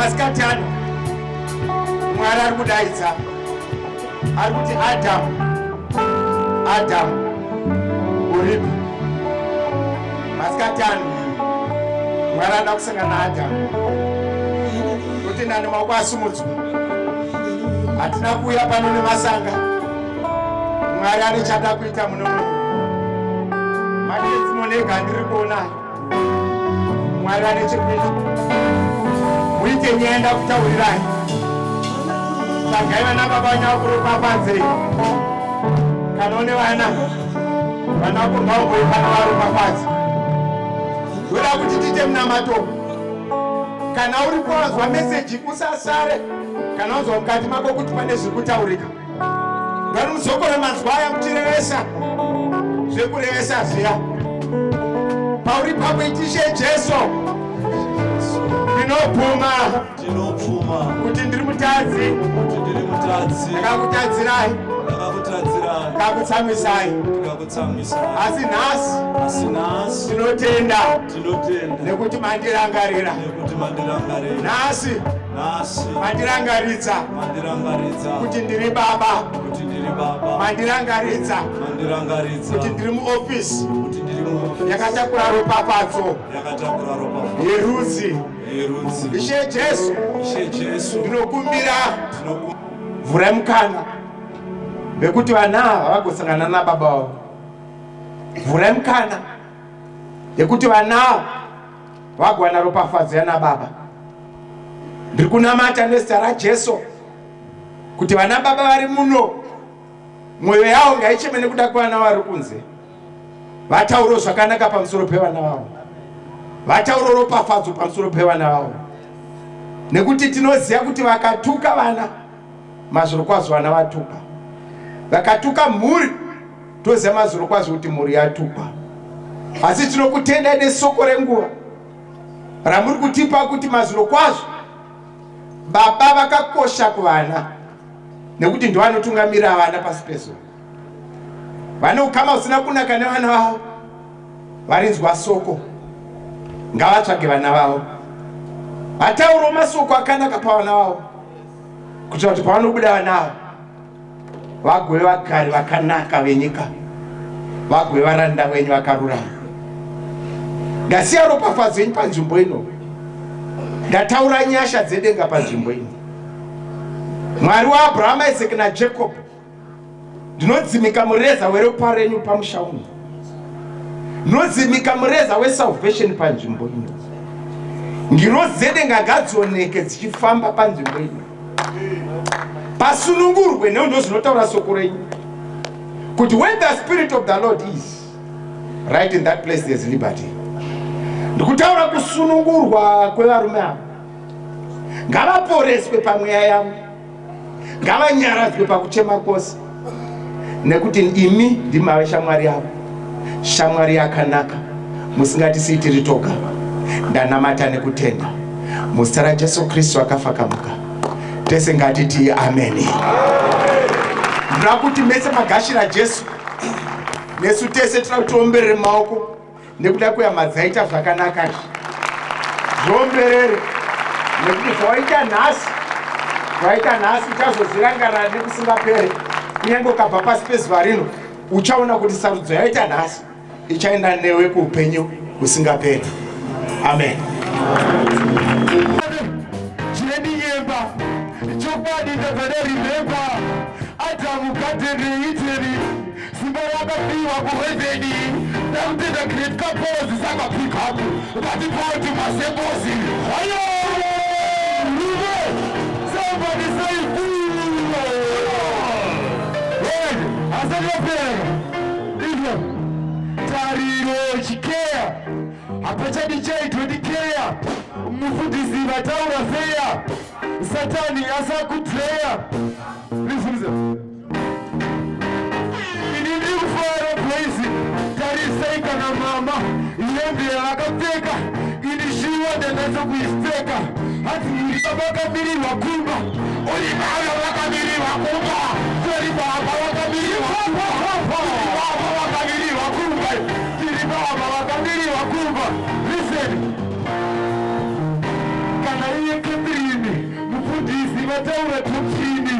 Masikati ano Mwari ari kudaidza, ari kuti Adamu, Adamu uripi? Masikati ano Mwari anoda kusangana naAdhamu. Totenda nemaoko asumudzwa. Hatina kuuya pano nemasanga. Mwari ane chada kuita muno muno. Matestimony ega andiri kuonayo. Mwari ane chekuita. Muite nyaya ndakutaurirai. Tsvagai vana baba vanyakuropafadzei. Kana une vana, vana vako ngavamboe pano varopafadze. Ndoda kuti tiite munamato. Kana uri kuwanzwa meseji usasare. Kana wanzwa mukati mako kuti pane zviri kutaurika. Ngari muzokore manzwa aya muchirevesa zvekurevesa zviya. Pauri pako itishe Jesu. Ndinobvuma Ndinobvuma kuti ndiri mutadzi. Kuti ndiri mutadzi. Ndakakutadzirai. Ndakakutadzirai. Ndakakutsamwisai. Ndakakutsamwisai. Asi nhasi. Asi nhasi. Ndinotenda. Ndinotenda. Nekuti mandirangarira. Nekuti mandirangarira. Nhasi. Nhasi. Mandirangaridza. Mandirangaridza. Kuti ndiri baba. Kuti ndiri baba. Mandirangaridza. Mandirangaridza. Kuti ndiri muofisi. Kuti ndiri muofisi. Yakatakura ropafadzo. Yakatakura ropafadzo. Yerudzi. Yerudzi. Ishe Jesu. Ishe Jesu. Ndinokumbira. Vhurai mukana wekuti vana ava vagosangana nababa vavo. Vhurai mukana yekuti vana ava vagowana ropafadzo yana baba. Ndiri kunamata nezita raJesu kuti vana baba vari muno mwoyo yavo ngaicheme nekuda kwevana vari kunze. Vatauro zvakanaka pamusoro pevana vavo, vatauro ropafadzo pamusoro pevana vavo, nekuti tinoziva kuti vakatuka vana mazvirokwazvo vana vatukwa, vakatuka mhuri toziva mazvirokwazvo kuti mhuri yatukwa. Asi tinokutendai nesoko renguva ramuri kutipa kuti mazvirokwazvo baba vakakosha kuvana, nekuti ndovanotungamirira vana pasi pezuva. Vane ukama usina kunaka nevana vavo varinzwa soko ngavatsvage vana vavo vataurewo masoko akanaka pavana vavo kuitira kuti pavanobuda vana ava vagove vagari vakanaka venyika, vagove varanda venyu vakarurama. Ndasiya ropafadzo yenyu panzvimbo ino, ndataura nyasha dzedenga panzvimbo ino. Mwari waAbrahama, Isaki naJacob, Ndinodzimika mureza weropa renyu pamusha uno. Ndinodzimika mureza wesalvation panzvimbo ino. Ngirozi dzedenga ngadzioneke dzichifamba panzvimbo ino. Pasunungurwe neu ndozvinotaura soko renyu. Kuti when the spirit of the Lord is right in that place there's liberty. Ndikutaura kusunungurwa kwevarume ava. Ngavaporeswe pamweya yavo. Ngavanyaradzwe pakuchema kwose, nekuti imi ndimave shamwari yavo, shamwari yakanaka, musingatisii tiri toga. Ndanamata nekutenda muzita raJesu Kristu akafa kamuka. Tese ngatitii ameni. Ndinoda kuti mese magashira Jesu, nesu tese tinoda kuti tiomberere maoko nekuda kwehama dzaita zvakanaka izvi zviomberere nekuti zvawaita nhasi zvawaita nhasi uchazozvirangarira nekusingapere kunyange ukabva pasi pezuva rino uchaona kuti sarudzo yaita nhasi ichaenda newe kuupenyu husingaperi amen. Chinendinyemba chokwadi ndabva ndaremember Adamu garden reEdeni Simba rakapiwa kuheveni ndakutenda great couples saka pick up vatipawo tumasembozi hayo rume somebody say Word asati yapera izvo tariro chikeya hapachadi chaitondikeya mufundisi vataura feya satani asakudreya listen, listen. Ini ndiri kufara praise tarisai kana mama hembe yavakapfeka ini shuwa ndanatsa kuipfeka hanzi uri baba vakamirirwa kumba uri baba vakamirirwa kumba tori baba vakamirirwa kumba tiri baba vakamirirwa kumba tiri baba vakamirirwa kumba listen kana iye Catherine vataura doctrine.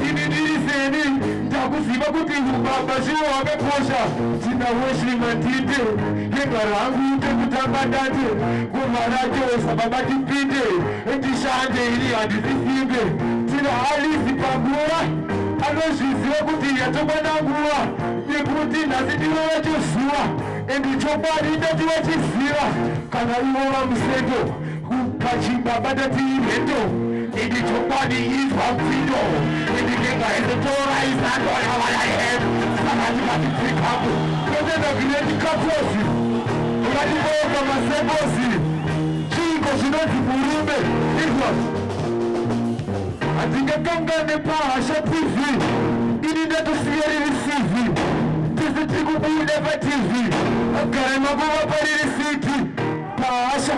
Ini ndiri seni ndakuziva kuti ubaba chiwo wakakosha. Tina Wesley Mandinde denga rangu tekutamba ndate ngoma racho sababa tipinde ndishande ini handisisimbe. Tina Alice panguva anozviziva kuti yatokwana nguva yekuti nhasi ndivo vachozuva endi chokwadi ndati vachiziva kana ivo vamuseto pachibaba tati irendo endi chokwadi izwa pfindo endi denga izotora isandonavanahem saka tikati pikapu totenda great couples ungatibonga masembozi chiiko chinonzi murume izwa Handingakangane paHasha TV ini ndatosiya riri CV tese tiri kubuda paTV agara makuva pariri city pahasha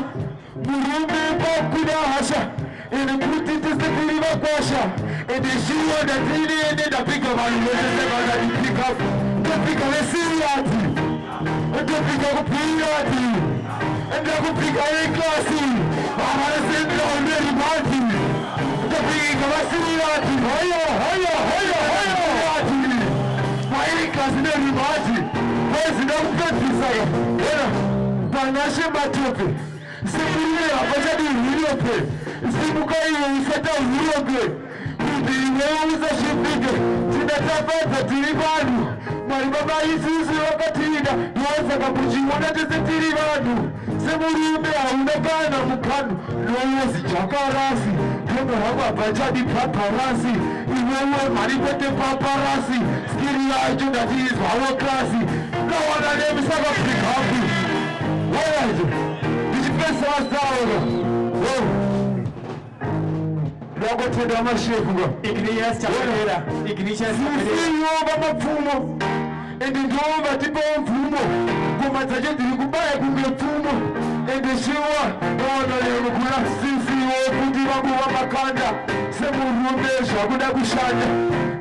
murume pakuda hasha ende kuti tese tiri vakwasha ende shuwa ndatini ende ndapika vanhu vese sevakandipika ndopika vesiriyati ndopika kupiriyati ndakupika yeklasi vavaresendaoneribati ndopika vasiriyati hoyo hoyo hoyo hoyo maiklasi neribati kwezi ndakupedzisa ena panashe matope Simurume hapachadi hurope, simuka iwe usata hurope, kuti iwewe usasvipike. Tinatafadza tiri vanhu, Mwari baba isusu vakatida, ndosaka muchiona tese tiri vanhu. Semurume hauna kana mukano, nowozi jakarasi, demo rako hapachadi paparasi, iwewe mari kwete paparasi, skiri yacho ndati izwawo klasi, kawana nemisaka pikapu. Alright. Ndichipesa vasaura. Oh. Ndakotenda mashefu ka. Ignatius Chakwera. Ignatius Chakwera. Sisiyo vamapfumo. Ende ndiwo vatipawo mvumo. Ngoma dzacho dziri kubaya kunge pfumo. Ende shiwa ndaona lero kuna sisiyo kuti vangu vamakanda semurume zvakuda kushanda.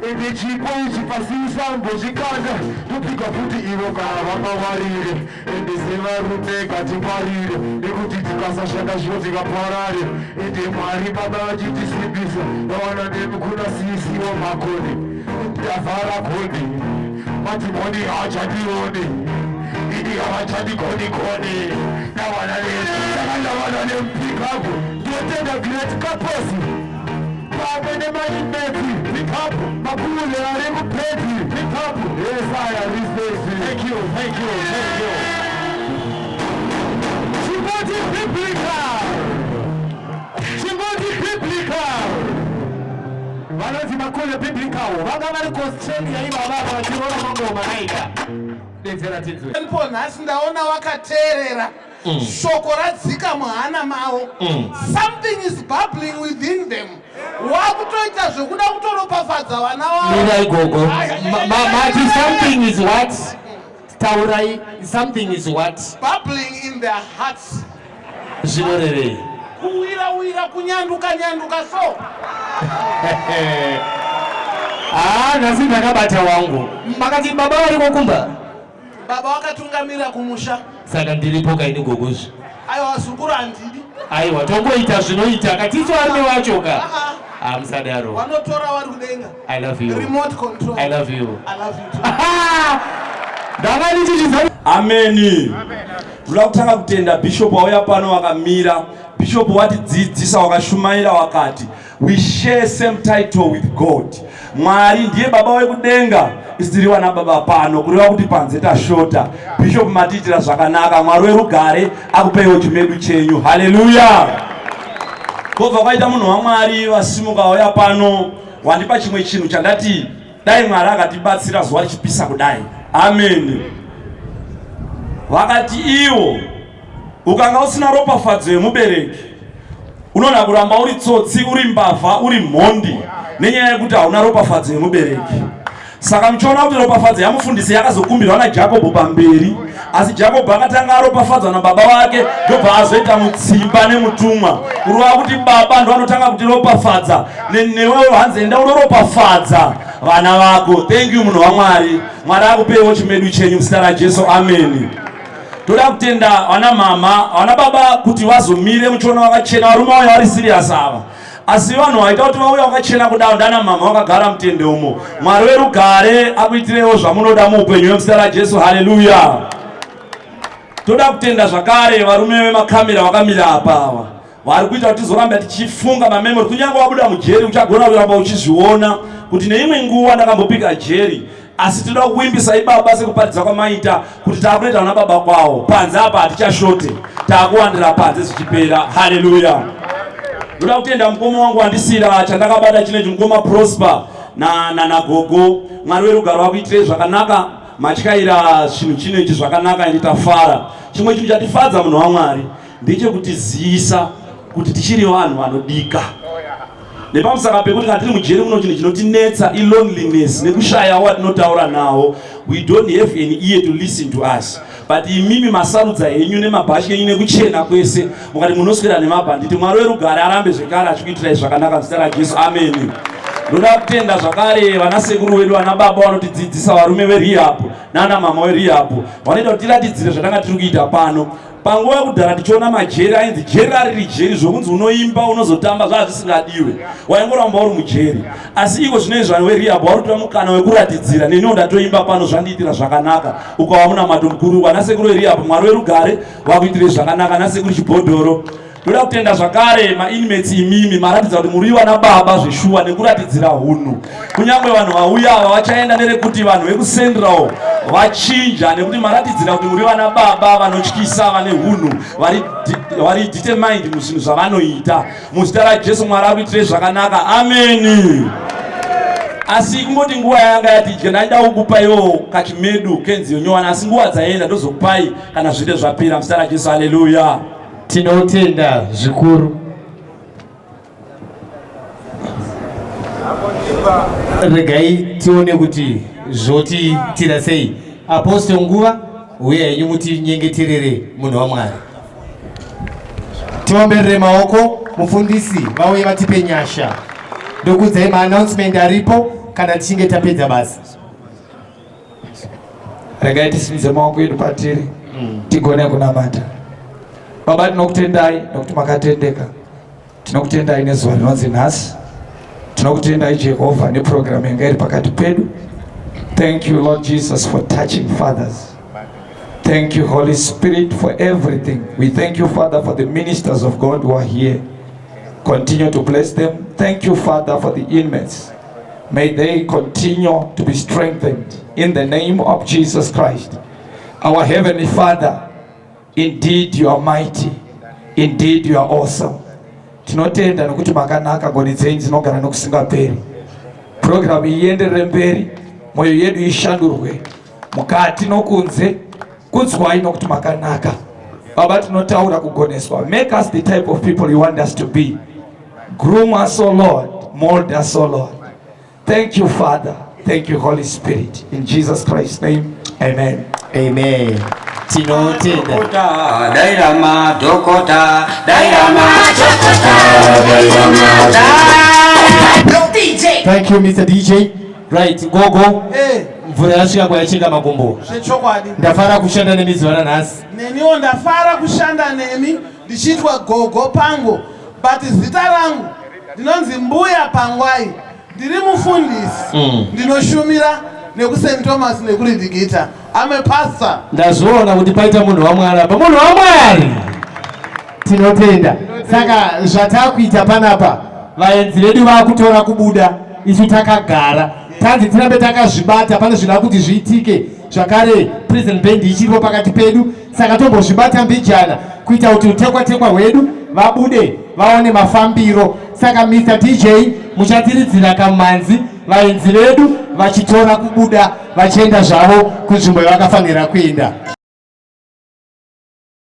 Ende chipo ichi pasi usambochikanda. Topika futi ivo kana vamawarire. Ende sevarume ngatingwarire nekuti tikasashanda zvino tingaparare. Ende Mwari Baba vachitisimbisa vawana nemi kuna sisiwo makoni ndavhara koni madhimoni haachandioni ini havachandigoni koni ndawana saka ndawana nemupikapu ndotenda great couples pamwe nemaimeti pikapu makule ari mupedzi pikapu yesaya respect Thank you, thank you, thank you. Chimboti biblical. Chimboti biblical. Vanonzi makule biblical vanga vari kuAustralia ivava vachirova mangoma aika dedzera tinzwe. Ndipo nhasi ndaona wakateerera shoko radzika muhana mavo. Something is bubbling within them. Wakutoita zvekuda kutoropafadza vana vavo. Mirai gogo. Ai, ai, ai, ai, Mati ai, ai, something is what? Taurai something is what? Bubbling in their hearts. Zvinorevei? Kuwira wira kunyanduka nyanduka so. Ah, nhasi ndakabata wangu. Makati baba variko kumba? Baba wakatungamira kumusha. Saka ndiripo kaini gogozvi. Aiwa vazukuru handidi. Aiwa tongoita zvinoita katiso varume vacho ka. Ah, Ah, musadaro. Vanotora vari kudenga. I love you. Remote control. I love you. I love you too. Ndanga ndichichiza Ameni. Ndoda kutanga kutenda bishop wauya pano wakamira. Bishop watidzidzisa wakashumaira wakati we share same title with God. Mwari ndiye baba wekudenga isu tiri vana baba pano kureva kuti panze tashota. Bishop matiitira zvakanaka. Mwari werugare akupeiwo chimedu chenyu. Haleluya. Kobva kwaita munhu waMwari vasimuka wauya pano wandipa chimwe chinhu chandati dai Mwari akatibatsira zuva richipisa kudai. Amen. Vakati iwo ukanga usina ropafadzo yemubereki unoona kuramba uri tsotsi, uri mbavha, uri mhondi nenyaya yekuti hauna ropafadzo yemubereki. Saka muchiona kuti ropafadzo yamufundisi yakazokumbirwa naJakobho pamberi, asi Jakobho akatanga aropafadzwa nababa vake ndobva azoita mutsimba nemutumwa, kureva kuti baba ndo anotanga kutiropafadza newewo hanzi enda unoropafadza vana vako. Thank you munhu waMwari. Mwari akupeiwo chimedu chenyu muzita raJesu, ameni. Toda kutenda vana mama vana baba kuti vazomire muchiona vakachena, varume vauya vari serious ava. Asi vanhu vaita kuti vauya vakachena kudaro ndana mama vakagara mutende umo. Mwari werugare akuitirewo zvamunoda muupenyu wemuzita raJesu. Haleluya. Toda kutenda zvakare varume vemakamera vakamira apa ava vari kuita kuti tizoramba tichifunga mamemory. Kunyange wabuda mujeri uchagona kuramba uchizviona kuti neimwe nguva ndakambopika jeri, asi tinoda kukuimbisai baba sekuparidza kwamaita kuti taakunoita vana baba kwawo panze apa hatichashote, taakuwandira panze zvichipera. Haleluya. Ndoda kutenda mukoma wangu wandisira chandakabata chinechi, mukoma Prosper nagogo na, na Mwari werugaro vakuitirei zvakanaka, matyaira chinhu chino ichi zvakanaka ende tafara. Chimwe chinhu chatifadza munhu waMwari ndechekutizivisa kuti tichiri vanhu vanodika nepamusaka pekuti kana tiri mujeri muno chinhu chinotinetsa iloneliness nekushayawo watinotaura nawo. We don't have an ear to listen to us, but imimi masarudza henyu nemabhashi enyu nekuchena kwese mukati munoswera nemabhanditi. Mwari werugare arambe zvekare achikuitirai zvakanaka muzita raJesu, ameni. Ndoda kutenda zvakare vanasekuru vedu, vana baba vanotidzidzisa, varume verehab nana mama werehab vanoita kuti tiratidzire zvatanga tiri kuita pano. Panguva yekudhara tichiona majeri ainzi jeri rariri jeri zvokunzi unoimba unozotamba zvaa zvisingadiwe, waingoramba uri mujeri. Asi iko zvino izvi vanhu verehab vari kutora mukana wekuratidzira. Neniwo ndatoimba pano, zvandiitira zvakanaka, ukava munamato mukuru. Vanasekuru verehab, Mwari werugare vakuitire zvakanaka. Nasekuru Chibhodhoro, ndoda kutenda zvakare mainmates, imimi maratidza kuti muri vana baba zveshuwa nekuratidzira hunhu. Kunyange vanhu vauya ava vachaenda nerekuti vanhu vekuCentral vachinja nekuti maratidzira kuti muri vana baba vanotyisa, vane hunhu, vari determined muzvinhu zvavanoita. Muzita raJesu, Mwari akuitire zvakanaka, ameni. Asi kungoti nguva yanga yatidya, ndaida kukupaiwo kachimedu kenziyo nyowani, asi nguva dzaenda, ndozokupai kana zvite zvapera. Muzita raJesu, haleluya. Tinotenda zvikuru. Regai tione kuti zvotiitira sei. Apostle, nguva uye henyu mutinyengeterere munhu waMwari. Tiomberere maoko mufundisi vauye vatipe nyasha. Ndokudzai maannouncement aripo kana tichinge tapedza basa. Regai tisimudze maoko edu patiri tigone kunamata. Baba, tinokutendai nokuti makatendeka. Tinokutendai nezuva rinonzi nhasi. Tinokutendai Jehovha nepurogiramu yanga iri pakati pedu. Thank you, Lord Jesus, for touching fathers. Thank you, Holy Spirit, for everything. We thank you, Father, for the ministers of God who are here. Continue to bless them. Thank you, Father, for the inmates. May they continue to be strengthened in the name of Jesus Christ. Our Heavenly Father, indeed you are mighty. Indeed you are awesome. Tinotenda nokuti makanaka, ngoni dzenyu dzinogara nokusingaperi. Purogiramu iyi ienderere mberi, mwoyo yedu ishandurwe mukati nokunze. Kudzwai nokuti makanaka. Baba, tinotaura kugoneswa. Make us the type of people you want us to be. Groom us, O Lord. Mold us, O Lord. Thank you, Father. Thank you, Holy Spirit. In Jesus Christ's name, amen. Amen. Tinotenda. Daira madhokota, daira madhokota, daira madhokota. Thank you, Mr. DJ. Right, gogo. Eh. Mvura yasvika kwayachinga makumbo. Zvechokwadi. Ndafara kushanda nemi zuva ranhasi. Neniwo ndafara kushanda nemi ndichiitwa gogo pango, but zita rangu ndinonzi Mbuya Pangwai, ndiri mufundisi. Ndinoshumira nekuSt Thomas nekuRidigita. I'm a pastor. Ndazviona kuti paita munhu waMwari apa. Munhu waMwari. Tinotenda. Saka zvatakuita panapa, vaenzi vedu vakutora kubuda, isu takagara. Tanzi tirambe takazvibata, pane zvinoda kuti zviitike. Zvakare prison band ichiripo pakati pedu, saka tombozvibata mbijana kuita kuti utekwa tekwa hwedu vabude vaone mafambiro. Saka Mr DJ muchatiridzira kamanzi vaenzi vedu vachitora kubuda vachienda zvavo kunzvimbo yavakafanira kuenda.